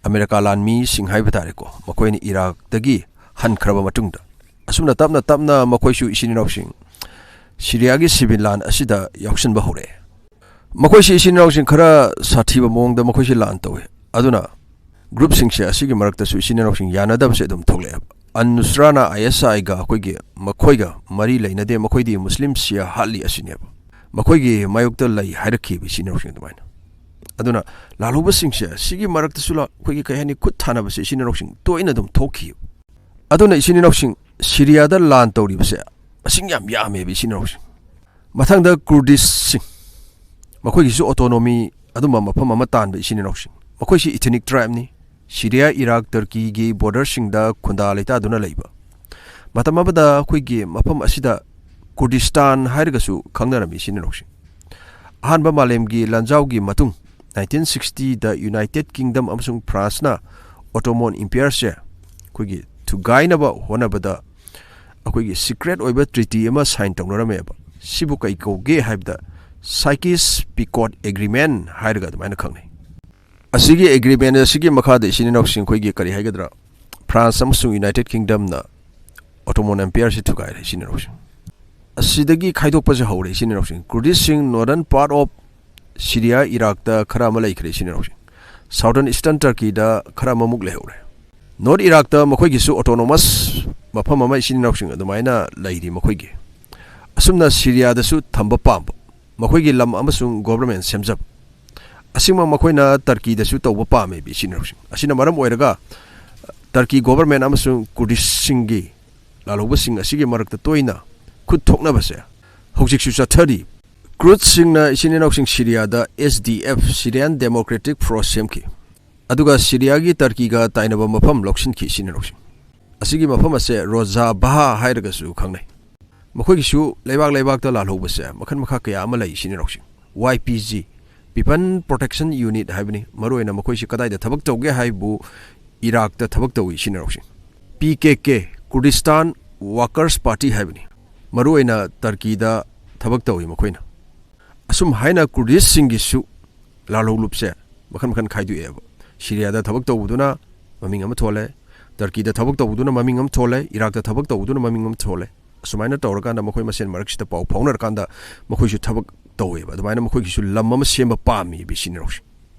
ꯑꯃꯦꯔꯤꯀꯥ ꯂꯥꯟꯃꯤꯁꯤꯡ ꯍꯥꯏꯕ ꯇꯥꯔꯦꯀꯣ, ꯃꯈꯣꯏꯅ ꯏꯔꯥꯛꯇꯒꯤ ꯍꯟꯈ꯭ꯔꯕ ꯃꯇꯨꯡꯗ꯫ ꯑꯁꯨꯝꯅ ꯇꯞꯅ ꯇꯞꯅ ꯃꯈꯣꯏꯁꯨ, ꯏꯆꯤꯟ ꯏꯅꯥꯎꯁꯤꯡ, ꯁꯤꯔꯤꯌꯥꯒꯤ ꯁꯤꯚꯤꯜ ꯂꯥꯟ ꯑꯁꯤꯗ ꯌꯥꯎꯁꯤꯟꯕ ꯍꯧꯔꯛꯑꯦ꯫ ꯃꯈꯣꯏꯁꯤ, ꯏꯆꯤꯟ ꯏꯅꯥꯎꯁꯤꯡ, ꯈꯔ ꯁꯥꯊꯤꯕ ꯃꯑꯣꯡꯗ ꯃꯈꯣꯏꯁꯤ ꯂꯥꯟ ꯇꯧꯏ꯫ ꯑꯗꯨꯅ ꯒ꯭ꯔꯨꯞꯁꯤꯡꯁꯦ ꯑꯁꯤꯒꯤ ꯃꯔꯛꯇꯁꯨ, ꯏꯆꯤꯟ ꯏꯅꯥꯎꯁꯤꯡ, ꯌꯥꯅꯗꯕꯁꯦ ꯑꯗꯨꯝ ꯊꯣꯛꯂꯛꯑꯦꯕ꯫ ꯑꯟ ꯅꯨꯁ꯭ꯔꯥꯅ ISI ꯒ ꯑꯩꯈꯣꯏꯒꯤ, ꯃꯈꯣꯏꯒ ꯃꯔꯤ ꯂꯩꯅꯗꯦ, ꯃꯈꯣꯏꯗꯤ ꯃꯨꯁꯂꯤꯝ ꯁꯤꯌꯥ ꯍꯥꯠꯂꯤ ꯑꯁꯤꯅꯦꯕ꯫ ꯃꯈꯣꯏꯒꯤ ꯃꯥꯌꯣꯛꯇ ꯂꯩ ꯍꯥꯏꯔꯛꯈꯤꯕ, ꯏꯆꯤꯟ ꯏꯅꯥꯎꯁꯤꯡ, ꯑꯗꯨꯃꯥꯏꯅ꯫ ꯑꯗꯨꯅ ꯂꯥꯜꯍꯧꯕꯁꯤꯡꯁꯦ ꯁꯤꯒꯤ ꯃꯔꯛꯇꯁꯨ ꯂꯥ-, ꯑꯩꯈꯣꯏꯒꯤ, ꯀꯩ ꯍꯥꯏꯅꯤ, ꯈꯨꯠ ꯊꯥꯅꯕꯁꯦ ꯏꯆꯤꯟ ꯏꯅꯥꯎꯁꯤꯡ ꯇꯣꯏꯅ ꯑꯗꯨꯝ ꯊꯣꯛꯈꯤ꯫ ꯑꯗꯨꯅ, ꯏꯆꯤꯟ ꯏꯅꯥꯎꯁꯤꯡ, ꯁꯤꯔꯤꯌꯥꯗ ꯂꯥꯟ ꯇꯧꯔꯤꯕꯁꯦ ꯃꯁꯤꯡ ꯌꯥꯝ ꯌꯥꯝꯃꯦꯕ, ꯏꯆꯤꯟ ꯏꯅꯥꯎꯁꯤꯡ꯫ ꯃꯊꯪꯗ ꯀꯨꯔꯗꯤꯁꯁꯤꯡ, ꯃꯈꯣꯏꯒꯤꯁꯨ ꯑꯣꯇꯣꯅꯣꯃꯤ ꯑꯗꯨꯝꯕ ꯃꯐꯝ ꯑꯃ ꯇꯥꯟꯕ, ꯏꯆꯤꯟ ꯏꯅꯥꯎꯁꯤꯡ꯫ ꯃꯈꯣꯏꯁꯤ ꯏꯊꯅꯤꯛ ꯇ꯭ꯔꯥꯏꯕꯅꯤ꯫ ꯁꯤꯔꯤꯌꯥ, ꯏꯔꯥꯛ, ꯇꯔꯀꯤꯒꯤ ꯕꯣꯔꯗꯔꯁꯤꯡꯗ ꯈꯨꯟꯗꯥ ꯂꯩꯇꯥꯗꯨꯅ ꯂꯩꯕ꯫ ꯃꯇꯝ ꯑꯃꯗ ꯑꯩꯈꯣꯏꯒꯤ ꯃꯐꯝ ꯑꯁꯤꯗ ꯀꯨꯔꯗꯤꯁꯇꯥꯟ ꯍꯥꯏꯔꯒꯁꯨ ꯈꯪꯅꯔꯝꯃꯤ, ꯏꯆꯤꯟ ꯏꯅꯥꯎꯁꯤꯡ꯫ ꯑꯍꯥꯟꯕ ꯃꯥꯂꯦꯝꯒꯤ ꯂꯥꯟꯖꯥꯎꯒꯤ ꯃꯇꯨꯡ, nineteen sixty ꯗ ꯌꯨꯅꯥꯏꯇꯦꯗ ꯀꯤꯡꯗꯝ ꯑꯃꯁꯨꯡ ꯐ꯭ꯔꯥꯟꯁꯅ ꯑꯣꯇꯣꯃꯣꯟ ꯏꯝꯄꯤꯌꯔꯁꯦ ꯑꯩꯈꯣꯏꯒꯤ ꯊꯨꯒꯥꯏꯅꯕ ꯍꯣꯠꯅꯕꯗ ꯑꯩꯈꯣꯏꯒꯤ ꯁꯤꯀ꯭ꯔꯦꯠ ꯑꯣꯏꯕ ꯇ꯭ꯔꯤꯇꯤ ꯑꯃ ꯁꯥꯏꯟ ꯇꯧꯅꯔꯝꯃꯦꯕ꯫ ꯁꯤꯕꯨ ꯀꯩ ꯀꯧꯒꯦ ꯍꯥꯏꯕꯗ, ꯁꯥꯏꯀꯤꯁ ꯄꯤꯀꯣꯠ ꯑꯦꯒ꯭ꯔꯤꯃꯦꯟ ꯍꯥꯏꯔꯒ ꯑꯗꯨꯃꯥꯏꯅ ꯈꯪꯅꯩ꯫ ꯑꯁꯤꯒꯤ ꯑꯦꯒ꯭ꯔꯤꯃꯦꯟ ꯑꯁꯤꯒꯤ ꯃꯈꯥꯗ, ꯏꯆꯤꯟ ꯏꯅꯥꯎꯁꯤꯡ, ꯑꯩꯈꯣꯏꯒꯤ, ꯀꯔꯤ ꯍꯥꯏꯒꯗ꯭ꯔꯥ, ꯐ꯭ꯔꯥꯟꯁ ꯑꯃꯁꯨꯡ ꯌꯨꯅꯥꯏꯇꯦꯗ ꯀꯤꯡꯗꯝꯅ ꯑꯣꯇꯣꯃꯣꯟ ꯑꯦꯝꯄꯤꯌꯔꯁꯤ ꯊꯨꯒꯥꯏꯔꯦ, ꯏꯆꯤꯟ ꯏꯅꯥꯎꯁꯤꯡ꯫ ꯑꯁꯤꯗꯒꯤ ꯈꯥꯏꯗꯣꯛꯄꯁꯦ ꯍꯧꯔꯦ, ꯏꯆꯤꯟ ꯏꯅꯥꯎꯁꯤꯡ꯫ ꯀꯨꯔꯗꯤꯁꯁꯤꯡ ꯅꯣꯔꯗꯔꯟ ꯄꯥꯔꯠ ꯑꯣꯐ ꯁꯤꯔꯤꯌꯥ, ꯏꯔꯥꯛꯇ ꯈꯔ ꯑꯃ ꯂꯩꯈ꯭ꯔꯦ, ꯏꯆꯤꯟ ꯏꯅꯥꯎꯁꯤꯡ꯫ ꯁꯥꯎꯗꯔꯟ ꯏꯁꯇꯔꯟ ꯇꯔꯀꯤꯗ ꯈꯔ ꯑꯃꯃꯨꯛ ꯂꯩꯍꯧꯔꯦ꯫ ꯅꯣꯔꯠ ꯏꯔꯥꯛꯇ ꯃꯈꯣꯏꯒꯤꯁꯨ ꯑꯣꯇꯣꯅꯣꯃꯁ ꯃꯐꯝ ꯑꯃ, ꯏꯆꯤꯟ ꯏꯅꯥꯎꯁꯤꯡ, ꯑꯗꯨꯃꯥꯏꯅ ꯂꯩꯔꯤ ꯃꯈꯣꯏꯒꯤ꯫ ꯑꯁꯨꯝꯅ ꯁꯤꯔꯤꯌꯥꯗꯁꯨ ꯊꯝꯕ ꯄꯥꯝꯕ, ꯃꯈꯣꯏꯒꯤ ꯂꯝ ꯑꯃꯁꯨꯡ ꯒꯣꯕꯔꯃꯦꯟ ꯁꯦꯝꯖꯕ꯫ ꯑꯁꯤꯃꯛ ꯃꯈꯣꯏꯅ ꯇꯔꯀꯤꯗꯁꯨ ꯇꯧꯕ ꯄꯥꯝꯃꯦꯕ, ꯏꯆꯤꯟ ꯏꯅꯥꯎꯁꯤꯡ꯫ ꯑꯁꯤꯅ ꯃꯔꯝ ꯑꯣꯏꯔꯒ ꯇꯔꯀꯤ ꯒꯣꯕꯔꯃꯦꯟ ꯑꯃꯁꯨꯡ ꯀꯨꯔꯗꯤꯁꯁꯤꯡꯒꯤ ꯂꯥꯜꯍꯧꯕꯁꯤꯡ ꯑꯁꯤꯒꯤ ꯃꯔꯛꯇ ꯇꯣꯏꯅ ꯈꯨꯠ ꯊꯣꯛꯅꯕꯁꯦ ꯍꯧꯖꯤꯛꯁꯨ ꯆꯠꯊꯔꯤ꯫ ꯀ꯭ꯔꯨꯗꯁꯤꯡꯅ, ꯏꯆꯤꯟ ꯏꯅꯥꯎꯁꯤꯡ, ꯁꯤꯔꯤꯌꯥꯗ SDF, Syrian Democratic Force, ꯁꯦꯝꯈꯤ꯫ ꯑꯗꯨꯒ ꯁꯤꯔꯤꯌꯥꯒꯤ ꯇꯔꯀꯤꯒ ꯇꯥꯏꯅꯕ ꯃꯐꯝ ꯂꯧꯁꯤꯟꯈꯤ ꯏꯆꯤꯟ ꯏꯅꯥꯎꯁꯤꯡ꯫ ꯑꯁꯤꯒꯤ ꯃꯐꯝ ꯑꯁꯦ ꯔꯣꯖꯥ ꯕꯍꯥ ꯍꯥꯏꯔꯒꯁꯨ ꯈꯪꯅꯩ꯫ ꯃꯈꯣꯏꯒꯤꯁꯨ ꯂꯩꯕꯥꯛ ꯂꯩꯕꯥꯛꯇ ꯂꯥꯜꯍꯧꯕꯁꯦ ꯃꯈꯜ ꯃꯈꯥ ꯀꯌꯥ ꯑꯃ ꯂꯩ ꯏꯆꯤꯟ ꯏꯅꯥꯎꯁꯤꯡ꯫ Y P G, People Protection Unit ꯍꯥꯏꯕꯅꯤ꯫ ꯃꯔꯨꯑꯣꯏꯅ ꯃꯈꯣꯏꯁꯤ ꯀꯗꯥꯏꯗ ꯊꯕꯛ ꯇꯧꯒꯦ ꯍꯥꯏꯕꯨ ꯏꯔꯥꯛꯇ ꯊꯕꯛ ꯇꯧꯏ ꯏꯆꯤꯟ ꯏꯅꯥꯎꯁꯤꯡ꯫ ꯄꯤ ꯀꯦ ꯀꯦ, Kurdistan Workers Party ꯍꯥꯏꯕꯅꯤ꯫ ꯃꯔꯨꯑꯣꯏꯅ ꯇꯔꯀꯤꯗ ꯊꯕꯛ ꯇꯧꯏ ꯃꯈꯣꯏꯅ꯫ ꯑꯁꯨꯝ ꯍꯥꯏꯅ ꯀꯨꯔꯗꯤꯁꯁꯤꯡꯒꯤꯁꯨ ꯂꯥꯜꯍꯧꯂꯨꯞꯁꯦ ꯃꯈꯜ ꯃꯈꯜ ꯈꯥꯏꯗꯣꯛꯑꯦꯕ꯫ ꯁꯤꯔꯤꯌꯥꯗ ꯊꯕꯛ ꯇꯧꯕꯗꯨꯅ ꯃꯃꯤꯡ ꯑꯃ ꯊꯣꯜꯂꯦ, ꯇꯔꯀꯤꯗ ꯊꯕꯛ ꯇꯧꯕꯗꯨꯅ ꯃꯃꯤꯡ ꯑꯃ ꯊꯣꯜꯂꯦ, ꯏꯔꯥꯛꯇ ꯊꯕꯛ ꯇꯧꯕꯗꯨꯅ ꯃꯃꯤꯡ ꯑꯃ ꯊꯣꯜꯂꯦ꯫ ꯑꯁꯨꯃꯥꯏꯅ ꯇꯧꯔꯀꯥꯟꯗ ꯃꯈꯣꯏ ꯃꯁꯦꯟ ꯃꯔꯛꯁꯤꯗ ꯄꯥꯎ ꯐꯥꯎꯅꯔꯀꯥꯟꯗ ꯃꯈꯣꯏꯁꯨ ꯊꯕꯛ ꯇꯧꯋꯦꯕ꯫ ꯑꯗꯨꯃꯥꯏꯅ ꯃꯈꯣꯏꯒꯤꯁꯨ ꯂꯝ ꯑꯃ ꯁꯦꯝꯕ ꯄꯥꯝꯃꯤ ꯏꯆꯤꯟ ꯏꯅꯥꯎꯁꯤꯡ꯫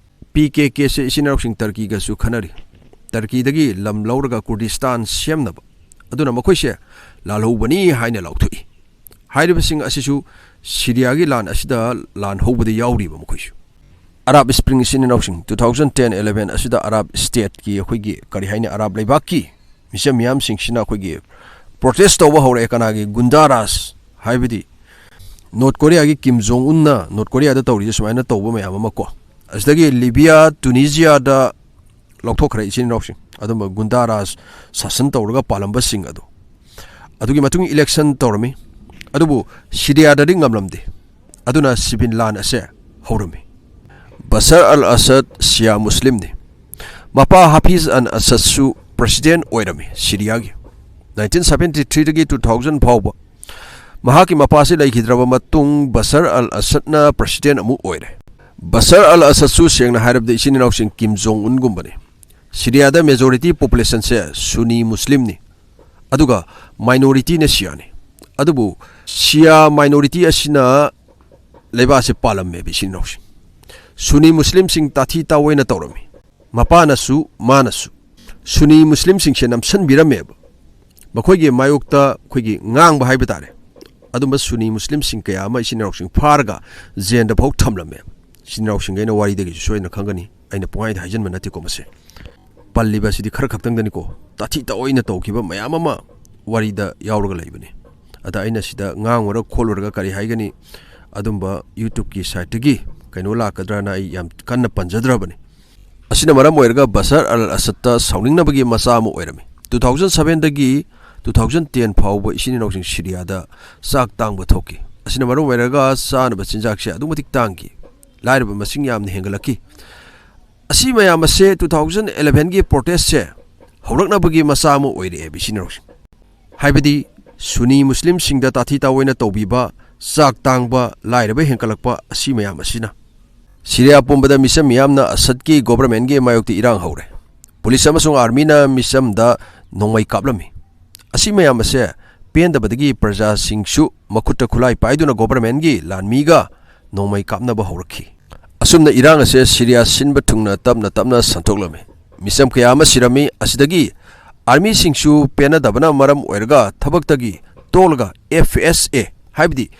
ꯄꯤ ꯀꯦ ꯀꯦꯁꯦ ꯏꯆꯤꯟ ꯏꯅꯥꯎꯁꯤꯡ ꯇꯔꯀꯤꯒꯁꯨ ꯈꯟꯅꯔꯤ꯫ ꯇꯔꯀꯤꯗꯒꯤ ꯂꯝ ꯂꯧꯔꯒ ꯀꯨꯔꯗꯤꯁꯇꯥꯟ ꯁꯦꯝꯅꯕ꯫ ꯑꯗꯨꯅ ꯃꯈꯣꯏꯁꯦ ꯂꯥꯜꯍꯧꯕꯅꯤ ꯍꯥꯏꯅ ꯂꯥꯎꯊꯣꯛꯏ꯫ ꯍꯥꯏꯔꯤꯕꯁꯤꯡ ꯑꯁꯤꯁꯨ ꯁꯤꯔꯤꯌꯥꯒꯤ ꯂꯥꯟ ꯑꯁꯤꯗ ꯂꯥꯟ ꯍꯧꯕꯗ ꯌꯥꯎꯔꯤꯕ ꯃꯈꯣꯏꯁꯨ꯫ ꯑꯔꯥꯕ ꯁ꯭ꯄ꯭ꯔꯤꯡ ꯏꯆꯤꯟ ꯏꯅꯥꯎꯁꯤꯡ, two thousand ten eleven ꯑꯁꯤꯗ ꯑꯔꯥꯕ ꯁ꯭ꯇꯦꯠꯀꯤ, ꯑꯩꯈꯣꯏꯒꯤ ꯀꯔꯤ ꯍꯥꯏꯅꯤ, ꯑꯔꯥꯕ ꯂꯩꯕꯥꯛꯀꯤ ꯃꯤꯆꯝ ꯃꯤꯌꯥꯝꯁꯤꯡꯁꯤꯅ ꯑꯩꯈꯣꯏꯒꯤ ꯄ꯭ꯔꯣꯇꯦꯁ ꯇꯧꯕ ꯍꯧꯔꯛꯑꯦ꯫ ꯀꯅꯥꯒꯤ? ꯒꯨꯟꯗꯥ ꯔꯥꯖ ꯍꯥꯏꯕꯗꯤ ꯅꯣꯔꯠ ꯀꯣꯔꯤꯌꯥꯒꯤ ꯀꯤꯝ ꯖꯣꯡ ꯎꯟꯅ ꯅꯣꯔꯠ ꯀꯣꯔꯤꯌꯥꯗ ꯇꯧꯔꯤꯁꯦ ꯁꯨꯃꯥꯏꯅ ꯇꯧꯕ ꯃꯌꯥꯝ ꯑꯃ ꯀꯣ꯫ ꯑꯁꯤꯗꯒꯤ ꯂꯤꯕꯤꯌꯥ, ꯇꯨꯅꯤꯖꯤꯌꯥꯗ ꯂꯧꯊꯣꯛꯈ꯭ꯔꯦ ꯏꯆꯤꯟ ꯏꯅꯥꯎꯁꯤꯡ꯫ ꯑꯗꯨꯝꯕ ꯒꯨꯟꯗꯥ ꯔꯥꯖ ꯁꯥꯁꯟ ꯇꯧꯔꯒ ꯄꯥꯜꯂꯝꯕꯁꯤꯡ ꯑꯗꯨ꯫ ꯑꯗꯨꯒꯤ ꯃꯇꯨꯡ ꯏꯂꯦꯛꯁꯟ ꯇꯧꯔꯝꯃꯤ꯫ ꯑꯗꯨꯕꯨ ꯁꯤꯔꯤꯌꯥꯗꯗꯤ ꯉꯝꯂꯝꯗꯦ꯫ ꯑꯗꯨꯅ ꯁꯤꯚꯤꯜ ꯂꯥꯟ ꯑꯁꯦ ꯍꯧꯔꯝꯃꯤ꯫ ꯕꯁꯔ ꯑꯜ ꯑꯁꯗ ꯁꯤꯌꯥ ꯃꯨꯁꯂꯤꯝꯅꯤ꯫ ꯃꯄꯥ ꯍꯥꯐꯤꯖ ꯑꯜ ꯑꯁꯗꯁꯨ ꯄ꯭ꯔꯁꯤꯗꯦꯟ ꯑꯣꯏꯔꯝꯃꯤ ꯁꯤꯔꯤꯌꯥꯒꯤ꯫ Nineteen seventy threeꯗꯒꯤ two thousand ꯐꯥꯎꯕ ꯃꯍꯥꯛꯀꯤ ꯃꯄꯥꯁꯤ ꯂꯩꯈꯤꯗ꯭ꯔꯕ ꯃꯇꯨꯡ ꯕꯁꯔ ꯑꯜ ꯑꯁꯗꯅ ꯄ꯭ꯔꯁꯤꯗꯦꯟ ꯑꯃꯨꯛ ꯑꯣꯏꯔꯦ꯫ ꯕꯁꯔ ꯑꯜ ꯑꯁꯗꯁꯨ ꯁꯦꯡꯅ ꯍꯥꯏꯔꯕꯗ ꯏꯆꯤꯟ ꯏꯅꯥꯎꯁꯤꯡ ꯀꯤꯝ ꯖꯣꯡ ꯎꯟꯒꯨꯝꯕꯅꯤ꯫ ꯁꯤꯔꯤꯌꯥꯗ ꯃꯦꯖꯣꯔꯤꯇꯤ ꯄꯣꯄꯨꯂꯦꯁꯟꯁꯦ ꯁꯨꯅꯤ ꯃꯨꯁꯂꯤꯝꯅꯤ꯫ ꯑꯗꯨꯒ ꯃꯥꯏꯅꯣꯔꯤꯇꯤꯅ ꯁꯤꯌꯥꯅꯤ꯫ ꯑꯗꯨꯕꯨ ꯁꯤꯌꯥ ꯃꯥꯏꯅꯣꯔꯤꯇꯤ ꯑꯁꯤꯅ ꯂꯩꯕꯥꯛ ꯑꯁꯤ ꯄꯥꯜꯂꯝꯃꯦꯕ ꯏꯆꯤꯟ ꯏꯅꯥꯎꯁꯤꯡ꯫ ꯁꯨꯅꯤ ꯃꯨꯁꯂꯤꯝꯁꯤꯡ ꯇꯥꯊꯤ ꯇꯥꯑꯣꯏꯅ ꯇꯧꯔꯝꯃꯤ꯫ ꯃꯄꯥꯅꯁꯨ ꯃꯥꯅꯁꯨ ꯁꯨꯅꯤ ꯃꯨꯁꯂꯤꯝꯁꯤꯡꯁꯦ ꯅꯝꯁꯤꯟꯕꯤꯔꯝꯃꯦꯕ꯫ ꯃꯈꯣꯏꯒꯤ ꯃꯥꯌꯣꯛꯇ ꯑꯩꯈꯣꯏꯒꯤ ꯉꯥꯡꯕ ꯍꯥꯏꯕ ꯇꯥꯔꯦ꯫ ꯑꯗꯨꯝꯕ ꯁꯨꯅꯤ ꯃꯨꯁꯂꯤꯝꯁꯤꯡ ꯀꯌꯥ ꯑꯃ ꯏꯆꯤꯟ ꯏꯅꯥꯎꯁꯤꯡ ꯐꯥꯔꯒ ꯖꯦꯟꯗ ꯐꯥꯎ ꯊꯝꯂꯝꯃꯦꯕ꯫ ꯏꯆꯤꯟ ꯏꯅꯥꯎꯁꯤꯡꯒꯤ ꯑꯩꯅ ꯋꯥꯔꯤꯗꯒꯤꯁꯨ ꯁꯣꯏꯗꯅ ꯈꯪꯒꯅꯤ꯫ ꯑꯩꯅ ꯄꯨꯡꯍꯥꯏꯗ ꯍꯥꯏꯖꯟꯕ ꯅꯠꯇꯦꯀꯣ ꯃꯁꯦ꯫ ꯄꯜꯂꯤꯕ ꯑꯁꯤꯗꯤ ꯈꯔ ꯈꯛꯇꯪꯗꯅꯤꯀꯣ꯫ ꯇꯥꯊꯤ ꯇꯥꯑꯣꯏꯅ ꯇꯧꯈꯤꯕ ꯃꯌꯥꯝ ꯑꯃ ꯋꯥꯔꯤꯗ ꯌꯥꯎꯔꯒ ꯂꯩꯕꯅꯤ꯫ ꯑꯗ ꯑꯩꯅ ꯁꯤꯗ ꯉꯥꯡꯉꯨꯔ ꯈꯣꯠꯂꯨꯔꯒ ꯀꯔꯤ ꯍꯥꯏꯒꯅꯤ? ꯑꯗꯨꯝꯕ YouTubeꯀꯤ siteꯇꯒꯤ ꯀꯩꯅꯣ ꯂꯥꯛꯀꯗ꯭ꯔꯥꯅ ꯑꯩ ꯌꯥꯝ ꯀꯟꯅ ꯄꯟꯖꯗ꯭ꯔꯕꯅꯤ꯫ ꯑꯁꯤꯅ ꯃꯔꯝ ꯑꯣꯏꯔꯒ ꯕꯁꯔ ꯑꯜ ꯑꯁꯗꯇ ꯁꯥꯎꯅꯤꯡꯅꯕꯒꯤ ꯃꯆꯥ ꯑꯃ ꯑꯣꯏꯔꯝꯃꯤ꯫ Two thousand sevenꯗꯒꯤ two thousand ten ꯐꯥꯎꯕ ꯏꯆꯤꯟ ꯏꯅꯥꯎꯁꯤꯡ ꯁꯤꯔꯤꯌꯥꯗ ꯆꯥꯛ ꯇꯥꯡꯕ ꯊꯣꯛꯈꯤ꯫ ꯑꯁꯤꯅ ꯃꯔꯝ ꯑꯣꯏꯔꯒ ꯆꯥꯅꯕ ꯆꯤꯟꯖꯥꯛꯁꯦ ꯑꯗꯨꯛ ꯃꯇꯤꯛ ꯇꯥꯡꯈꯤ꯫ ꯂꯥꯏꯔꯕ ꯃꯁꯤꯡ ꯌꯥꯝꯅ ꯍꯦꯟꯒꯠꯂꯛꯈꯤ꯫ ꯑꯁꯤ ꯃꯌꯥꯝ ꯑꯁꯦ two thousand elevenꯒꯤ protestꯁꯦ ꯍꯧꯔꯛꯅꯕꯒꯤ ꯃꯆꯥ ꯑꯃ ꯑꯣꯏꯔꯛꯑꯦꯕ ꯏꯆꯤꯟ ꯏꯅꯥꯎꯁꯤꯡ꯫ ꯍꯥꯏꯕꯗꯤ ꯁꯨꯅꯤ ꯃꯨꯁꯂꯤꯝꯁꯤꯡꯗ ꯇꯥꯊꯤ ꯇꯥꯑꯣꯏꯅ ꯇꯧꯕꯤꯕ, ꯆꯥꯛ ꯇꯥꯡꯕ, ꯂꯥꯏꯔꯕ ꯍꯦꯟꯒꯠꯂꯛꯄ ꯑꯁꯤ ꯃꯌꯥꯝ ꯑꯁꯤꯅ꯫ ꯁꯤꯔꯤꯌꯥ ꯄꯨꯝꯕꯗ ꯃꯤꯆꯝ ꯃꯤꯌꯥꯝꯅ ꯑꯁꯗꯀꯤ governmentꯒꯤ ꯃꯥꯌꯣꯛꯇ ꯏꯔꯥꯡ ꯍꯧꯔꯦ꯫ ꯄꯨꯂꯤꯁ ꯑꯃꯁꯨꯡ ꯑꯥꯔꯃꯤꯅ ꯃꯤꯆꯝꯗ ꯅꯣꯡꯃꯩ ꯀꯥꯞꯂꯝꯃꯤ꯫ ꯑꯁꯤ ꯃꯌꯥꯝ ꯑꯁꯦ ꯄꯦꯟꯗꯕꯗꯒꯤ ꯄ꯭ꯔꯖꯥꯁꯤꯡꯁꯨ ꯃꯈꯨꯠꯇ ꯈꯨꯠꯂꯥꯏ ꯄꯥꯏꯗꯨꯅ governmentꯒꯤ ꯂꯥꯟꯃꯤꯒ ꯅꯣꯡꯃꯩ ꯀꯥꯞꯅꯕ ꯍꯧꯔꯛꯈꯤ꯫ ꯑꯁꯨꯝꯅ ꯏꯔꯥꯡ ꯑꯁꯦ ꯁꯤꯔꯤꯌꯥ ꯁꯤꯟꯕ ꯊꯨꯡꯅ ꯇꯞꯅ ꯇꯞꯅ ꯁꯟꯗꯣꯛꯂꯝꯃꯤ꯫ ꯃꯤꯆꯝ ꯀꯌꯥ ꯑꯃ ꯁꯤꯔꯝꯃꯤ꯫ ꯑꯁꯤꯗꯒꯤ ꯑꯥꯔꯃꯤꯁꯤꯡꯁꯨ ꯄꯦꯟꯅꯗꯕꯅ ꯃꯔꯝ ꯑꯣꯏꯔꯒ ꯊꯕꯛꯇꯒꯤ ꯇꯣꯛꯂꯒ F S A, ꯍꯥꯏꯕꯗꯤ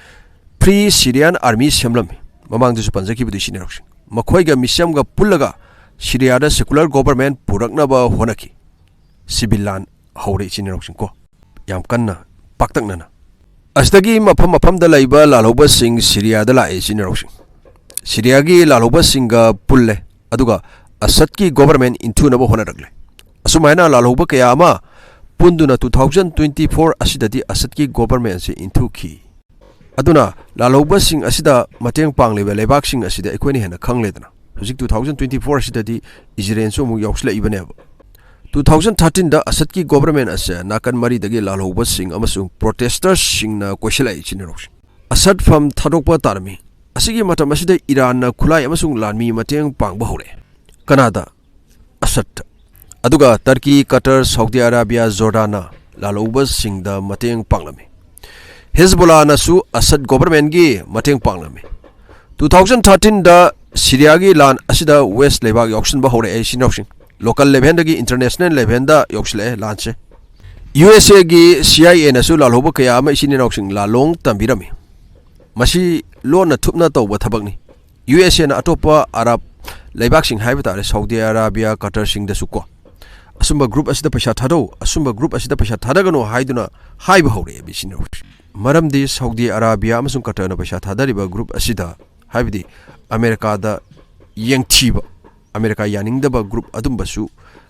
Free Syrian Army ꯁꯦꯝꯂꯝꯃꯤ꯫ ꯃꯃꯥꯡꯗꯁꯨ ꯄꯟꯖꯈꯤꯕꯗꯨ ꯏꯆꯤꯟ ꯏꯅꯥꯎꯁꯤꯡ꯫ ꯃꯈꯣꯏꯒ ꯃꯤꯆꯝꯒ ꯄꯨꯜꯂꯒ ꯁꯤꯔꯤꯌꯥꯗ secular government ꯄꯨꯔꯛꯅꯕ ꯍꯣꯠꯅꯈꯤ꯫ Civil ꯂꯥꯟ ꯍꯧꯔꯦ ꯏꯆꯤꯟ ꯏꯅꯥꯎꯁꯤꯡ ꯀꯣ꯫ ꯌꯥꯝ ꯀꯟꯅ ꯄꯥꯛꯇꯛꯅꯅ꯫ ꯑꯁꯤꯗꯒꯤ ꯃꯐꯝ ꯃꯐꯝꯗ ꯂꯩꯕ ꯂꯥꯜꯍꯧꯕꯁꯤꯡ ꯁꯤꯔꯤꯌꯥꯗ ꯂꯥꯛꯑꯦ ꯏꯆꯤꯟ ꯏꯅꯥꯎꯁꯤꯡ꯫ ꯁꯤꯔꯤꯌꯥꯒꯤ ꯂꯥꯜꯍꯧꯕꯁꯤꯡꯒ ꯄꯨꯜꯂꯦ, ꯑꯗꯨꯒ ꯑꯁꯗꯀꯤ government ꯏꯟꯊꯨꯅꯕ ꯍꯣꯠꯅꯔꯛꯂꯦ꯫ ꯑꯁꯨꯃꯥꯏꯅ ꯂꯥꯜꯍꯧꯕ ꯀꯌꯥ ꯑꯃ ꯄꯨꯟꯗꯨꯅ two thousand twenty four ꯑꯁꯤꯗꯗꯤ ꯑꯁꯗꯀꯤ government ꯑꯁꯤ ꯏꯟꯊꯨꯈꯤ꯫ ꯑꯗꯨꯅ ꯂꯥꯜꯍꯧꯕꯁꯤꯡ ꯑꯁꯤꯗ ꯃꯇꯦꯡ ꯄꯥꯡꯂꯤꯕ ꯂꯩꯕꯥꯛꯁꯤꯡ ꯑꯁꯤꯗꯤ ꯑꯩꯈꯣꯏꯅ ꯍꯦꯟꯅ ꯈꯪꯂꯦꯗꯅ꯫ ꯍꯧꯖꯤꯛ two thousand twenty four ꯑꯁꯤꯗꯗꯤ ꯏꯖꯔꯦꯜꯁꯨ ꯑꯃꯨꯛ ꯌꯥꯎꯁꯤꯜꯂꯛꯏꯕꯅꯦꯕ꯫ Two thousand thirteenꯗ ꯑꯁꯗꯀꯤ government ꯑꯁꯦ ꯅꯥꯀꯟ ꯃꯔꯤꯗꯒꯤ ꯂꯥꯜꯍꯧꯕꯁꯤꯡ ꯑꯃꯁꯨꯡ protesterꯁꯤꯡꯅ ꯀꯣꯏꯁꯤꯜꯂꯛꯏ ꯏꯆꯤꯟ ꯏꯅꯥꯎꯁꯤꯡ꯫ ꯑꯁꯗ ꯐꯝ ꯊꯥꯗꯣꯛꯄ ꯇꯥꯔꯝꯃꯤ꯫ ꯑꯁꯤꯒꯤ ꯃꯇꯝ ꯑꯁꯤꯗ ꯏꯔꯥꯟꯅ ꯈꯨꯠꯂꯥꯏ ꯑꯃꯁꯨꯡ ꯂꯥꯟꯃꯤ ꯃꯇꯦꯡ ꯄꯥꯡꯕ ꯍꯧꯔꯛꯑꯦ꯫ ꯀꯅꯥꯗ? ꯑꯁꯗ꯫ ꯑꯗꯨꯒ ꯇꯔꯀꯤ, ꯀꯇꯔ, ꯁꯥꯎꯗꯤ ꯑꯔꯥꯕꯤꯌꯥ, ꯖꯣꯔꯗꯥꯟꯅ ꯂꯥꯜꯍꯧꯕꯁꯤꯡꯗ ꯃꯇꯦꯡ ꯄꯥꯡꯂꯝꯃꯤ꯫ ꯍꯤꯖꯕꯨꯜꯂꯥꯅꯁꯨ ꯑꯁꯗ governmentꯀꯤ ꯃꯇꯦꯡ ꯄꯥꯡꯂꯝꯃꯤ꯫ Two thousand thirteenꯗ ꯁꯤꯔꯤꯌꯥꯒꯤ ꯂꯥꯟ ꯑꯁꯤꯗ West ꯂꯩꯕꯥꯛ ꯌꯥꯎꯁꯤꯟꯕ ꯍꯧꯔꯛꯑꯦ ꯏꯆꯤꯟ ꯏꯅꯥꯎꯁꯤꯡ꯫ Local levelꯗꯒꯤ international levelꯗ ꯌꯧꯁꯤꯜꯂꯛꯑꯦ ꯂꯥꯟꯁꯦ꯫ USAꯒꯤ CIAꯅꯁꯨ ꯂꯥꯜꯍꯧꯕ ꯀꯌꯥ ꯑꯃ ꯏꯆꯤꯟ ꯏꯅꯥꯎꯁꯤꯡ ꯂꯥꯜꯂꯣꯡ ꯇꯝꯕꯤꯔꯝꯃꯤ꯫ ꯃꯁꯤ ꯂꯣꯟꯅ ꯊꯨꯞꯅ ꯇꯧꯕ ꯊꯕꯛꯅꯤ꯫ USAꯅ ꯑꯇꯣꯞꯄ ꯑꯔꯕ ꯂꯩꯕꯥꯛꯁꯤꯡ ꯍꯥꯏꯕ ꯇꯥꯔꯦ, ꯁꯥꯎꯗꯤ ꯑꯔꯥꯕꯤꯌꯥ, ꯀꯇꯔꯁꯤꯡꯗꯁꯨ ꯀꯣ, ꯑꯁꯨꯝꯕ group ꯑꯁꯤꯗ ꯄꯩꯁꯥ ꯊꯥꯗꯧ, ꯑꯁꯨꯝꯕ group ꯑꯁꯤꯗ ꯄꯩꯁꯥ ꯊꯥꯗꯒꯅꯨ ꯍꯥꯏꯗꯨꯅ ꯍꯥꯏꯕ ꯍꯧꯔꯛꯑꯦꯕ ꯏꯆꯤꯟ ꯏꯅꯥꯎꯁꯤꯡ꯫ ꯃꯔꯝꯗꯤ ꯁꯥꯎꯗꯤ ꯑꯔꯥꯕꯤꯌꯥ ꯑꯃꯁꯨꯡ ꯀꯇꯔꯅ ꯄꯩꯁꯥ ꯊꯥꯗꯔꯤꯕ group ꯑꯁꯤꯗ, ꯍꯥꯏꯕꯗꯤ ꯑꯃꯦꯔꯤꯀꯥꯗ ꯌꯦꯡꯊꯤꯕ, ꯑꯃꯦꯔꯤꯀꯥ ꯌꯥꯅꯤꯡꯗꯕ ꯒ꯭ꯔꯨꯞ ꯑꯗꯨꯝꯕꯁꯨ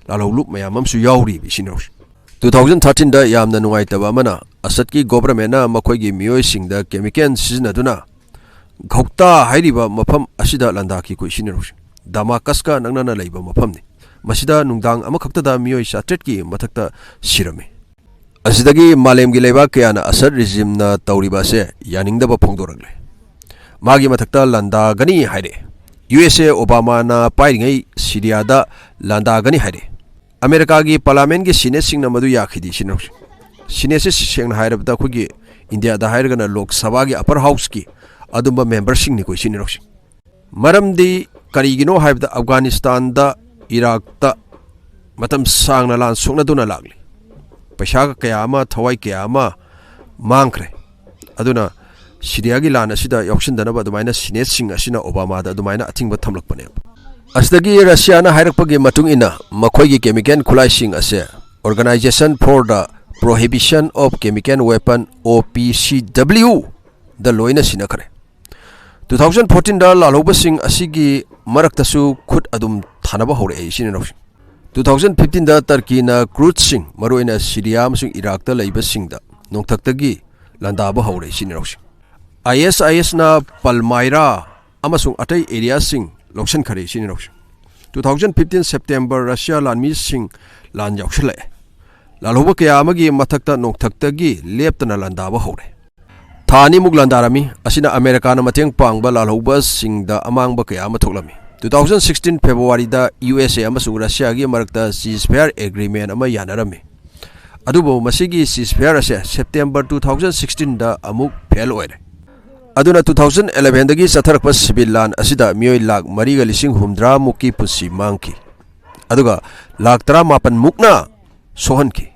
ꯂꯥꯜꯍꯧꯂꯨꯞ ꯃꯌꯥꯝ ꯑꯃꯁꯨ ꯌꯥꯎꯔꯤꯕ ꯏꯆꯤꯟ ꯏꯅꯥꯎꯁꯤꯡ꯫ Two thousand thirteenꯗ ꯌꯥꯝꯅ ꯅꯨꯡꯉꯥꯏꯇꯕ ꯑꯃꯅ ꯑꯁꯗꯀꯤ ꯒꯣꯕꯔꯃꯦꯟꯅ ꯃꯈꯣꯏꯒꯤ ꯃꯤꯑꯣꯏꯁꯤꯡꯗ ꯀꯦꯃꯤꯀꯦꯜ ꯁꯤꯖꯤꯟꯅꯗꯨꯅ ꯘꯧꯇꯥ ꯍꯥꯏꯔꯤꯕ ꯃꯐꯝ ꯑꯁꯤꯗ ꯂꯥꯟꯗꯥꯈꯤꯀꯣ ꯏꯆꯤꯟ ꯏꯅꯥꯎꯁꯤꯡ꯫ ꯗꯃꯥꯀꯁꯀ ꯅꯛꯅꯅ ꯂꯩꯕ ꯃꯐꯝꯅꯤ꯫ ꯃꯁꯤꯗ ꯅꯨꯡꯗꯥꯡ ꯑꯃꯈꯛꯇꯗ ꯃꯤꯑꯣꯏ ꯆꯥꯇ꯭ꯔꯦꯠꯀꯤ ꯃꯊꯛꯇ ꯁꯤꯔꯝꯃꯤ꯫ ꯑꯁꯤꯗꯒꯤ ꯃꯥꯂꯦꯝꯒꯤ ꯂꯩꯕꯥꯛ ꯀꯌꯥꯅ ꯑꯁꯗ ꯔꯤꯖꯤꯝꯅ ꯇꯧꯔꯤꯕ ꯑꯁꯦ ꯌꯥꯅꯤꯡꯗꯕ ꯐꯣꯡꯗꯣꯔꯛꯂꯦ꯫ ꯃꯥꯒꯤ ꯃꯊꯛꯇ ꯂꯥꯟꯗꯥꯒꯅꯤ ꯍꯥꯏꯔꯦ꯫ ꯌꯨ ꯑꯦꯁ ꯑꯦ ꯑꯣꯕꯥꯃꯥꯅ ꯄꯥꯏꯔꯤꯉꯩ ꯁꯤꯔꯤꯌꯥꯗ ꯂꯥꯟꯗꯥꯒꯅꯤ ꯍꯥꯏꯔꯦ꯫ ꯑꯃꯦꯔꯤꯀꯥꯒꯤ ꯄꯥꯔꯂꯥꯃꯦꯟꯒꯤ ꯁꯤꯅꯦꯠꯁꯤꯡꯅ ꯃꯗꯨ ꯌꯥꯈꯤꯗꯦ ꯏꯆꯤꯟ ꯏꯅꯥꯎꯁꯤꯡ꯫ ꯁꯤꯅꯦꯠꯁꯤ ꯁꯦꯡꯅ ꯍꯥꯏꯔꯕꯗ ꯑꯩꯈꯣꯏꯒꯤ ꯏꯟꯗꯤꯌꯥꯗ ꯍꯥꯏꯔꯒꯅ ꯂꯣꯛ ꯁꯚꯥꯒꯤ ꯑꯄꯔ ꯍꯥꯎꯁꯀꯤ ꯑꯗꯨꯝꯕ ꯃꯦꯝꯕꯔꯁꯤꯡꯅꯤꯀꯣ ꯏꯆꯤꯟ ꯏꯅꯥꯎꯁꯤꯡ꯫ ꯃꯔꯝꯗꯤ ꯀꯔꯤꯒꯤꯅꯣ ꯍꯥꯏꯕꯗ ꯑꯐꯒꯥꯅꯤꯁꯇꯥꯟꯗ, ꯏꯔꯥꯛꯇ ꯃꯇꯝ ꯁꯥꯡꯅ ꯂꯥꯟ ꯁꯣꯛꯅꯗꯨꯅ ꯂꯥꯛꯂꯤ꯫ ꯄꯩꯁꯥ ꯀꯌꯥ ꯑꯃ, ꯊꯋꯥꯏ ꯀꯌꯥ ꯑꯃ ꯃꯥꯡꯈ꯭ꯔꯦ꯫ ꯑꯗꯨꯅ ꯁꯤꯔꯤꯌꯥꯒꯤ ꯂꯥꯟ ꯑꯁꯤꯗ ꯌꯥꯎꯁꯤꯟꯗꯅꯕ ꯑꯗꯨꯃꯥꯏꯅ ꯁꯤꯅꯦꯠꯁꯤꯡ ꯑꯁꯤꯅ ꯑꯣꯕꯥꯃꯥꯗ ꯑꯗꯨꯃꯥꯏꯅ ꯑꯊꯤꯡꯕ ꯊꯝꯂꯛꯄꯅꯦꯕ꯫ ꯑꯁꯤꯗꯒꯤ ꯔꯁꯤꯌꯥꯅ ꯍꯥꯏꯔꯛꯄꯒꯤ ꯃꯇꯨꯡ ꯏꯟꯅ ꯃꯈꯣꯏꯒꯤ ꯀꯦꯃꯤꯀꯦꯜ ꯈꯨꯠꯂꯥꯏꯁꯤꯡ ꯑꯁꯦ Organisation for the Prohibition of Chemical Weapon, O P C W, ꯗ ꯂꯣꯏꯅ ꯁꯤꯟꯅꯈ꯭ꯔꯦ꯫ Two thousand fourteenꯗ ꯂꯥꯜꯍꯧꯕꯁꯤꯡ ꯑꯁꯤꯒꯤ ꯃꯔꯛꯇꯁꯨ ꯈꯨꯠ ꯑꯗꯨꯝ ꯊꯥꯅꯕ ꯍꯧꯔꯛꯑꯦ ꯏꯆꯤꯟ ꯏꯅꯥꯎꯁꯤꯡ꯫ Two thousand fifteenꯗ ꯇꯔꯀꯤꯅ ꯀ꯭ꯔꯨꯗꯁꯤꯡ, ꯃꯔꯨꯑꯣꯏꯅ ꯁꯤꯔꯤꯌꯥ ꯑꯃꯁꯨꯡ ꯏꯔꯥꯛꯇ ꯂꯩꯕꯁꯤꯡꯗ ꯅꯣꯡꯊꯛꯇꯒꯤ ꯂꯥꯟꯗꯥꯕ ꯍꯧꯔꯦ ꯏꯆꯤꯟ ꯏꯅꯥꯎꯁꯤꯡ꯫ ꯑꯥꯏ ꯑꯦꯁ ꯑꯥꯏ ꯑꯦꯁꯅ ꯄꯜꯃꯥꯏꯔꯥ ꯑꯃꯁꯨꯡ ꯑꯇꯩ ꯑꯦꯔꯤꯌꯥꯁꯤꯡ ꯂꯧꯁꯤꯟꯈꯔꯦ ꯏꯆꯤꯟ ꯏꯅꯥꯎꯁꯤꯡ꯫ Two thousand fifteen September Russia ꯂꯥꯟꯃꯤꯁꯤꯡ ꯂꯥꯟ ꯌꯥꯎꯁꯤꯜꯂꯛꯑꯦ꯫ ꯂꯥꯜꯍꯧꯕ ꯀꯌꯥ ꯑꯃꯒꯤ ꯃꯊꯛꯇ ꯅꯣꯡꯊꯛꯇꯒꯤ ꯂꯦꯞꯇꯅ ꯂꯥꯟꯗꯥꯕ ꯍꯧꯔꯦ꯫ ꯊꯥ ꯑꯅꯤꯃꯨꯛ ꯂꯥꯟꯗꯥꯔꯝꯃꯤ꯫ ꯑꯁꯤꯅ ꯑꯃꯦꯔꯤꯀꯥꯅ ꯃꯇꯦꯡ ꯄꯥꯡꯕ ꯂꯥꯜꯍꯧꯕꯁꯤꯡꯗ ꯑꯃꯥꯡꯕ ꯀꯌꯥ ꯑꯃ ꯊꯣꯛꯂꯝꯃꯤ꯫ Two thousand sixteen Februaryꯗ ꯌꯨ ꯑꯦꯁ ꯑꯦ ꯑꯃꯁꯨꯡ ꯔꯁꯤꯌꯥꯒꯤ ꯃꯔꯛꯇ ceasefire agreement ꯑꯃ ꯌꯥꯅꯔꯝꯃꯤ꯫ ꯑꯗꯨꯕꯨ ꯃꯁꯤꯒꯤ ceasefire ꯑꯁꯦ September two thousand sixteenꯗ ꯑꯃꯨꯛ fail ꯑꯣꯏꯔꯦ꯫ ꯑꯗꯨꯅ two thousand elevenꯗꯒꯤ ꯆꯠꯊꯔꯛꯄ civil ꯂꯥꯟ ꯑꯁꯤꯗ ꯃꯤꯑꯣꯏ ꯂꯥꯈ ꯃꯔꯤꯒ ꯂꯤꯁꯤꯡ ꯍꯨꯝꯗ꯭ꯔꯥ ꯃꯨꯛꯀꯤ ꯄꯨꯟꯁꯤ ꯃꯥꯡꯈꯤ꯫ ꯑꯗꯨꯒ ꯂꯥꯈ ꯇꯔꯥꯃꯥꯄꯟ ꯃꯨꯛꯅ ꯁꯣꯛꯍꯟꯈꯤ꯫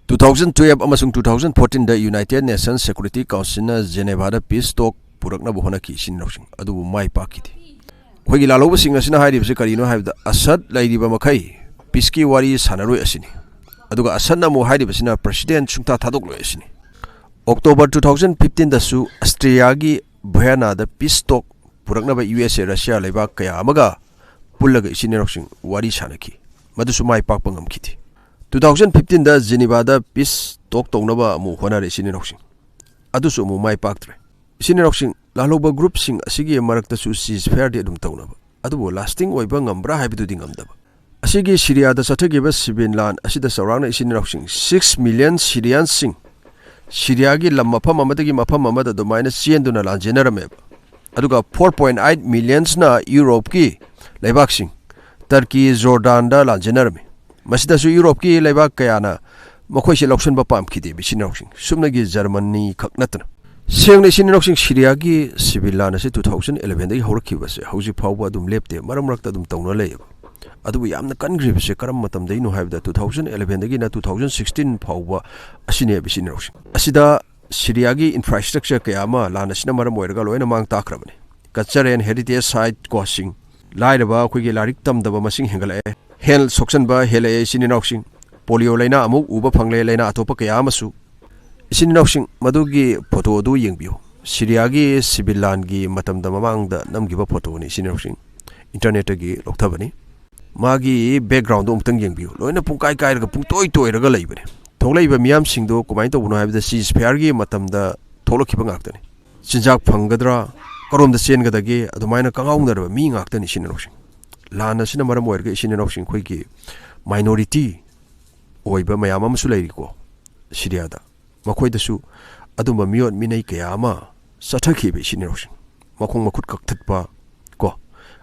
Two thousand twelve ꯑꯃꯁꯨꯡ two thousand fourteenꯗ United Nations Security Councilꯅ ꯖꯦꯅꯦꯚꯥꯗ peace talk ꯄꯨꯔꯛꯅꯕ ꯍꯣꯠꯅꯈꯤ ꯏꯆꯤꯟ ꯏꯅꯥꯎꯁꯤꯡ, ꯑꯗꯨꯕꯨ ꯃꯥꯏ ꯄꯥꯛꯈꯤꯗꯦ꯫ ꯑꯩꯈꯣꯏꯒꯤ ꯂꯥꯜꯍꯧꯕꯁꯤꯡ ꯑꯁꯤꯅ ꯍꯥꯏꯔꯤꯕꯁꯤ ꯀꯔꯤꯅꯣ ꯍꯥꯏꯕꯗ, ꯑꯁꯗ ꯂꯩꯔꯤꯕ ꯃꯈꯩ peaceꯀꯤ ꯋꯥꯔꯤ ꯁꯥꯟꯅꯔꯣꯏ ꯑꯁꯤꯅꯤ꯫ ꯑꯗꯨꯒ ꯑꯁꯗꯅ ꯑꯃꯨꯛ ꯍꯥꯏꯔꯤꯕꯁꯤꯅ president ꯁꯨꯡꯊꯥ ꯊꯥꯗꯣꯛꯂꯣꯏ ꯑꯁꯤꯅꯤ꯫ October two thousand fifteenꯗꯁꯨ ꯑꯁꯇ꯭ꯔꯤꯌꯥꯒꯤ ꯚꯤꯌꯦꯅꯥꯗ peace talk ꯄꯨꯔꯛꯅꯕ ꯌꯨ ꯑꯦꯁ ꯑꯦ ꯔꯁꯤꯌꯥ ꯂꯩꯕꯥꯛ ꯀꯌꯥ ꯑꯃꯒ ꯄꯨꯜꯂꯒ ꯏꯆꯤꯟ ꯏꯅꯥꯎꯁꯤꯡ ꯋꯥꯔꯤ ꯁꯥꯟꯅꯈꯤ꯫ ꯃꯗꯨꯁꯨ ꯃꯥꯏ ꯄꯥꯛꯄ ꯉꯝꯈꯤꯗꯦ꯫ Two thousand fifteen ꯗ ꯖꯤꯅꯤꯚꯥꯗ peace talk ꯇꯧꯅꯕ ꯑꯃꯨꯛ ꯍꯣꯠꯅꯔꯦ ꯏꯆꯤꯟ ꯏꯅꯥꯎꯁꯤꯡ꯫ ꯑꯗꯨꯁꯨ ꯑꯃꯨꯛ ꯃꯥꯏ ꯄꯥꯛꯇ꯭ꯔꯦ꯫ ꯏꯆꯤꯟ ꯏꯅꯥꯎꯁꯤꯡ, ꯂꯥꯜꯍꯧꯕ groupꯁꯤꯡ ꯑꯁꯤꯒꯤ ꯃꯔꯛꯇꯁꯨ ceasefire ꯗꯤ ꯑꯗꯨꯝ ꯇꯧꯅꯕ, ꯑꯗꯨꯕꯨ lasting ꯑꯣꯏꯕ ꯉꯝꯕ꯭ꯔꯥ ꯍꯥꯏꯕꯗꯨꯗꯤ ꯉꯝꯗꯕ꯫ ꯑꯁꯤꯒꯤ ꯁꯤꯔꯤꯌꯥꯗ ꯆꯠꯊꯈꯤꯕ civil ꯂꯥꯟ ꯑꯁꯤꯗ ꯆꯥꯎꯔꯥꯛꯅ ꯏꯆꯤꯟ ꯏꯅꯥꯎꯁꯤꯡ six million Syrianꯁꯤꯡ ꯁꯤꯔꯤꯌꯥꯒꯤ ꯂꯝ ꯃꯐꯝ ꯑꯃꯗꯒꯤ ꯃꯐꯝ ꯑꯃꯗ ꯑꯗꯨꯃꯥꯏꯅ ꯆꯦꯟꯗꯨꯅ ꯂꯥꯟꯖꯦꯟꯅꯔꯝꯃꯦꯕ꯫ ꯑꯗꯨꯒ four point eight millionsꯅ ꯌꯨꯔꯣꯞꯀꯤ ꯂꯩꯕꯥꯛꯁꯤꯡ, ꯇꯔꯀꯤ, ꯖꯣꯔꯗꯥꯟꯗ ꯂꯥꯟꯖꯦꯟꯅꯔꯝꯃꯤ꯫ ꯃꯁꯤꯗꯁꯨ ꯌꯨꯔꯣꯞꯀꯤ ꯂꯩꯕꯥꯛ ꯀꯌꯥꯅ ꯃꯈꯣꯏꯁꯦ ꯂꯧꯁꯤꯟꯕ ꯄꯥꯝꯈꯤꯗꯦ ꯏꯆꯤꯟ ꯏꯅꯥꯎꯁꯤꯡ, ꯁꯨꯞꯅꯒꯤ ꯖꯔꯃꯅꯤ ꯈꯛ ꯅꯠꯇꯅ꯫ ꯁꯦꯡꯅ ꯏꯆꯤꯟ ꯏꯅꯥꯎꯁꯤꯡ, ꯁꯤꯔꯤꯌꯥꯒꯤ civil ꯂꯥꯟ ꯑꯁꯤ two thousand elevenꯗꯒꯤ ꯍꯧꯔꯛꯈꯤꯕꯁꯦ ꯍꯧꯖꯤꯛ ꯐꯥꯎꯕ ꯑꯗꯨꯝ ꯂꯦꯞꯇꯦ, ꯃꯔꯛ ꯃꯔꯛꯇ ꯑꯗꯨꯝ ꯇꯧꯅ ꯂꯩꯌꯦꯕ꯫ ꯑꯗꯨꯕꯨ ꯌꯥꯝꯅ ꯀꯟꯈ꯭ꯔꯤꯕꯁꯦ ꯀꯔꯝꯕ ꯃꯇꯝꯗꯒꯤꯅꯣ ꯍꯥꯏꯕꯗ two thousand elevenꯗꯒꯤꯅ two thousand sixteen ꯐꯥꯎꯕ ꯑꯁꯤꯅꯦꯕ ꯏꯆꯤꯟ ꯏꯅꯥꯎꯁꯤꯡ꯫ ꯑꯁꯤꯗ ꯁꯤꯔꯤꯌꯥꯒꯤ infrastructure ꯀꯌꯥ ꯑꯃ ꯂꯥꯟ ꯑꯁꯤꯅ ꯃꯔꯝ ꯑꯣꯏꯔꯒ ꯂꯣꯏꯅ ꯃꯥꯡ ꯇꯥꯛꯈ꯭ꯔꯕꯅꯤ꯫ Culture and heritage site ꯀꯣꯁꯤꯡ, ꯂꯥꯏꯔꯕ ꯑꯩꯈꯣꯏꯒꯤ ꯂꯥꯏꯔꯤꯛ ꯇꯝꯗꯕ ꯃꯁꯤꯡ ꯍꯦꯟꯒꯠꯂꯛꯑꯦ꯫ Health ꯁꯣꯛꯆꯟꯕ ꯍꯦꯜꯂꯛꯑꯦ ꯏꯆꯤꯟ ꯏꯅꯥꯎꯁꯤꯡ꯫ Polio ꯂꯥꯏꯅꯥ ꯑꯃꯨꯛ ꯎꯕ ꯐꯪꯂꯦ, ꯂꯥꯏꯅꯥ ꯑꯇꯣꯞꯄ ꯀꯌꯥ ꯑꯃꯁꯨ꯫ ꯏꯆꯤꯟ ꯏꯅꯥꯎꯁꯤꯡ, ꯃꯗꯨꯒꯤ photo ꯑꯗꯨ ꯌꯦꯡꯕꯤꯌꯨ꯫ ꯁꯤꯔꯤꯌꯥꯒꯤ civil ꯂꯥꯟꯒꯤ ꯃꯇꯝꯗ ꯃꯃꯥꯡꯗ ꯅꯝꯈꯤꯕ photoꯅꯤ ꯏꯆꯤꯟ ꯏꯅꯥꯎꯁꯤꯡ꯫ Internetꯇꯒꯤ ꯂꯧꯊꯕꯅꯤ꯫ ꯃꯥꯒꯤ backgroundꯗꯣ ꯑꯃꯨꯛꯇꯪ ꯌꯦꯡꯕꯤꯌꯨ꯫ ꯂꯣꯏꯅ ꯄꯨꯡꯀꯥꯏ ꯀꯥꯏꯔꯒ ꯄꯨꯡꯇꯣꯏ ꯇꯣꯏꯔꯒ ꯂꯩꯕꯅꯤ꯫ ꯊꯣꯛꯂꯛꯏꯕ ꯃꯤꯌꯥꯝꯁꯤꯡꯗꯣ ꯀꯃꯥꯏꯅ ꯇꯧꯕꯅꯣ ꯍꯥꯏꯕꯗ ceasefireꯒꯤ ꯃꯇꯝꯗ ꯊꯣꯛꯂꯛꯈꯤꯕ ꯉꯥꯛꯇꯅꯤ꯫ ꯆꯤꯟꯖꯥꯛ ꯐꯪꯒꯗ꯭ꯔꯥ, ꯀꯔꯣꯝꯗ ꯆꯦꯟꯒꯗꯒꯦ, ꯑꯗꯨꯃꯥꯏꯅ ꯀꯉꯥꯎꯅꯔꯕ ꯃꯤ ꯉꯥꯛꯇꯅꯤ ꯏꯆꯤꯟ ꯏꯅꯥꯎꯁꯤꯡ꯫ ꯂꯥꯟ ꯑꯁꯤꯅ ꯃꯔꯝ ꯑꯣꯏꯔꯒ ꯏꯆꯤꯟ ꯏꯅꯥꯎꯁꯤꯡ ꯑꯩꯈꯣꯏꯒꯤ minority ꯑꯣꯏꯕ ꯃꯌꯥꯝ ꯑꯃꯁꯨ ꯂꯩꯔꯤꯀꯣ ꯁꯤꯔꯤꯌꯥꯗ꯫ ꯃꯈꯣꯏꯗꯁꯨ ꯑꯗꯨꯝꯕ ꯃꯤꯑꯣꯠ ꯃꯤꯅꯩ ꯀꯌꯥ ꯑꯃ ꯆꯠꯊꯈꯤꯕ ꯏꯆꯤꯟ ꯏꯅꯥꯎꯁꯤꯡ꯫ ꯃꯈꯣꯡ ꯃꯈꯨꯠ ꯀꯛꯊꯠꯄ ꯀꯣ,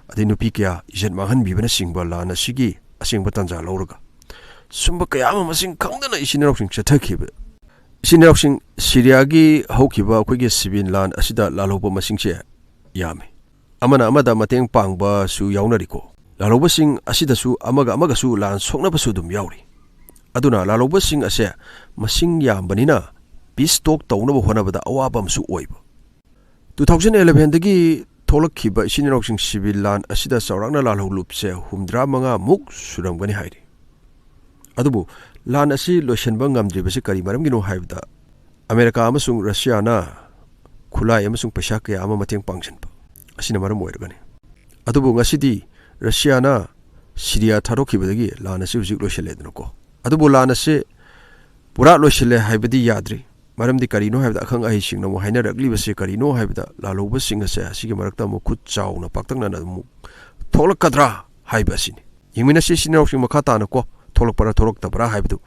ꯑꯗꯩ ꯅꯨꯄꯤ ꯀꯌꯥ ꯏꯖꯠ ꯃꯥꯡꯍꯟꯕꯤꯕꯅꯆꯤꯡꯕ ꯂꯥꯟ ꯑꯁꯤꯒꯤ ꯑꯁꯦꯡꯕ ꯇꯥꯟꯖꯥ ꯂꯧꯔꯒ ꯁꯨꯝꯕ ꯀꯌꯥ ꯑꯃ ꯃꯁꯤꯡ ꯈꯪꯗꯅ ꯏꯆꯤꯟ ꯏꯅꯥꯎꯁꯤꯡ ꯆꯠꯊꯈꯤꯕ꯫ ꯏꯆꯤꯟ ꯏꯅꯥꯎꯁꯤꯡ, ꯁꯤꯔꯤꯌꯥꯒꯤ ꯍꯧꯈꯤꯕ ꯑꯩꯈꯣꯏꯒꯤ civil ꯂꯥꯟ ꯑꯁꯤꯗ ꯂꯥꯜꯍꯧꯕ ꯃꯁꯤꯡꯁꯦ ꯌꯥꯝꯃꯤ꯫ ꯑꯃꯅ ꯑꯃꯗ ꯃꯇꯦꯡ ꯄꯥꯡꯕꯁꯨ ꯌꯥꯎꯅꯔꯤꯀꯣ꯫ ꯂꯥꯜꯍꯧꯕꯁꯤꯡ ꯑꯁꯤꯗꯁꯨ ꯑꯃꯒ ꯑꯃꯒꯁꯨ ꯂꯥꯟ ꯁꯣꯛꯅꯕꯁꯨ ꯑꯗꯨꯝ ꯌꯥꯎꯔꯤ꯫ ꯑꯗꯨꯅ ꯂꯥꯜꯍꯧꯕꯁꯤꯡ ꯑꯁꯦ ꯃꯁꯤꯡ ꯌꯥꯝꯕꯅꯤꯅ peace talk ꯇꯧꯅꯕ ꯍꯣꯠꯅꯕꯗ ꯑꯋꯥꯕ ꯑꯃꯁꯨ ꯑꯣꯏꯕ꯫ Two thousand elevenꯗꯒꯤ ꯊꯣꯛꯂꯛꯈꯤꯕ ꯏꯆꯤꯟ ꯏꯅꯥꯎꯁꯤꯡ civil ꯂꯥꯟ ꯑꯁꯤꯗ ꯆꯥꯎꯔꯥꯛꯅ ꯂꯥꯜꯍꯧꯂꯨꯞꯁꯦ ꯍꯨꯝꯗ꯭ꯔꯥ ꯃꯉꯥꯃꯨꯛ ꯁꯨꯔꯝꯒꯅꯤ ꯍꯥꯏꯔꯤ꯫ ꯑꯗꯨꯕꯨ ꯂꯥꯟ ꯑꯁꯤ ꯂꯣꯏꯁꯤꯟꯕ ꯉꯝꯗ꯭ꯔꯤꯕꯁꯤ ꯀꯔꯤ ꯃꯔꯝꯒꯤꯅꯣ ꯍꯥꯏꯕꯗ, ꯑꯃꯦꯔꯤꯀꯥ ꯑꯃꯁꯨꯡ ꯔꯁꯤꯌꯥꯅ ꯈꯨꯠꯂꯥꯏ ꯑꯃꯁꯨꯡ ꯄꯩꯁꯥ ꯀꯌꯥ ꯑꯃ ꯃꯇꯦꯡ ꯄꯥꯡꯁꯤꯟꯕ ꯑꯁꯤꯅ ꯃꯔꯝ ꯑꯣꯏꯔꯒꯅꯤ꯫ ꯑꯗꯨꯕꯨ ꯉꯁꯤꯗꯤ ꯔꯁꯤꯌꯥꯅ ꯁꯤꯔꯤꯌꯥ ꯊꯥꯗꯣꯛꯈꯤꯕꯗꯒꯤ ꯂꯥꯟ ꯑꯁꯤ ꯍꯧꯖꯤꯛ ꯂꯣꯏꯁꯤꯜꯂꯦꯗꯅꯀꯣ꯫ ꯑꯗꯨꯕꯨ ꯂꯥꯟ ꯑꯁꯤ ꯄꯨꯔꯥ ꯂꯣꯏꯁꯤꯜꯂꯦ ꯍꯥꯏꯕꯗꯤ ꯌꯥꯗ꯭ꯔꯤ꯫ ꯃꯔꯝꯗꯤ ꯀꯔꯤꯅꯣ ꯍꯥꯏꯕꯗ, ꯑꯈꯪ ꯑꯍꯩꯁꯤꯡꯅ ꯑꯃꯨꯛ ꯍꯥꯏꯅꯔꯛꯂꯤꯕꯁꯤ ꯀꯔꯤꯅꯣ ꯍꯥꯏꯕꯗ, ꯂꯥꯜꯍꯧꯕꯁꯤꯡ ꯑꯁꯦ ꯑꯁꯤꯒꯤ ꯃꯔꯛꯇ ꯑꯃꯨꯛ ꯈꯨꯠ ꯆꯥꯎꯅ ꯄꯥꯛꯇꯛꯅꯅ ꯑꯃꯨꯛ ꯊꯣꯛꯂꯛꯀꯗ꯭ꯔꯥ ꯍꯥꯏꯕ ꯑꯁꯤꯅꯤ꯫ ꯌꯦꯡꯃꯤꯟꯅꯁꯤ, ꯏꯆꯤꯟ ꯏꯅꯥꯎꯁꯤꯡ, ꯃꯈꯥ ꯇꯥꯅꯀꯣ, ꯊꯣꯛꯂꯛꯄ꯭ꯔꯥ ꯊꯣꯛꯂꯛꯇꯕ꯭ꯔꯥ ꯍꯥꯏꯕꯗꯨ꯫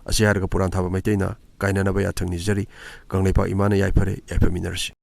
ꯑꯁꯤ ꯍꯥꯏꯔꯒ ꯄꯨꯔꯥꯟ ꯊꯥꯕ ꯃꯩꯇꯩꯅ ꯀꯥꯏꯅꯅꯕ ꯌꯥꯊꯪ ꯅꯤꯖꯔꯤ꯫ ꯀꯪꯂꯩꯄꯥꯛ ꯏꯃꯥꯅ ꯌꯥꯏꯐꯔꯦ, ꯌꯥꯏꯐꯃꯤꯟꯅꯔꯁꯤ꯫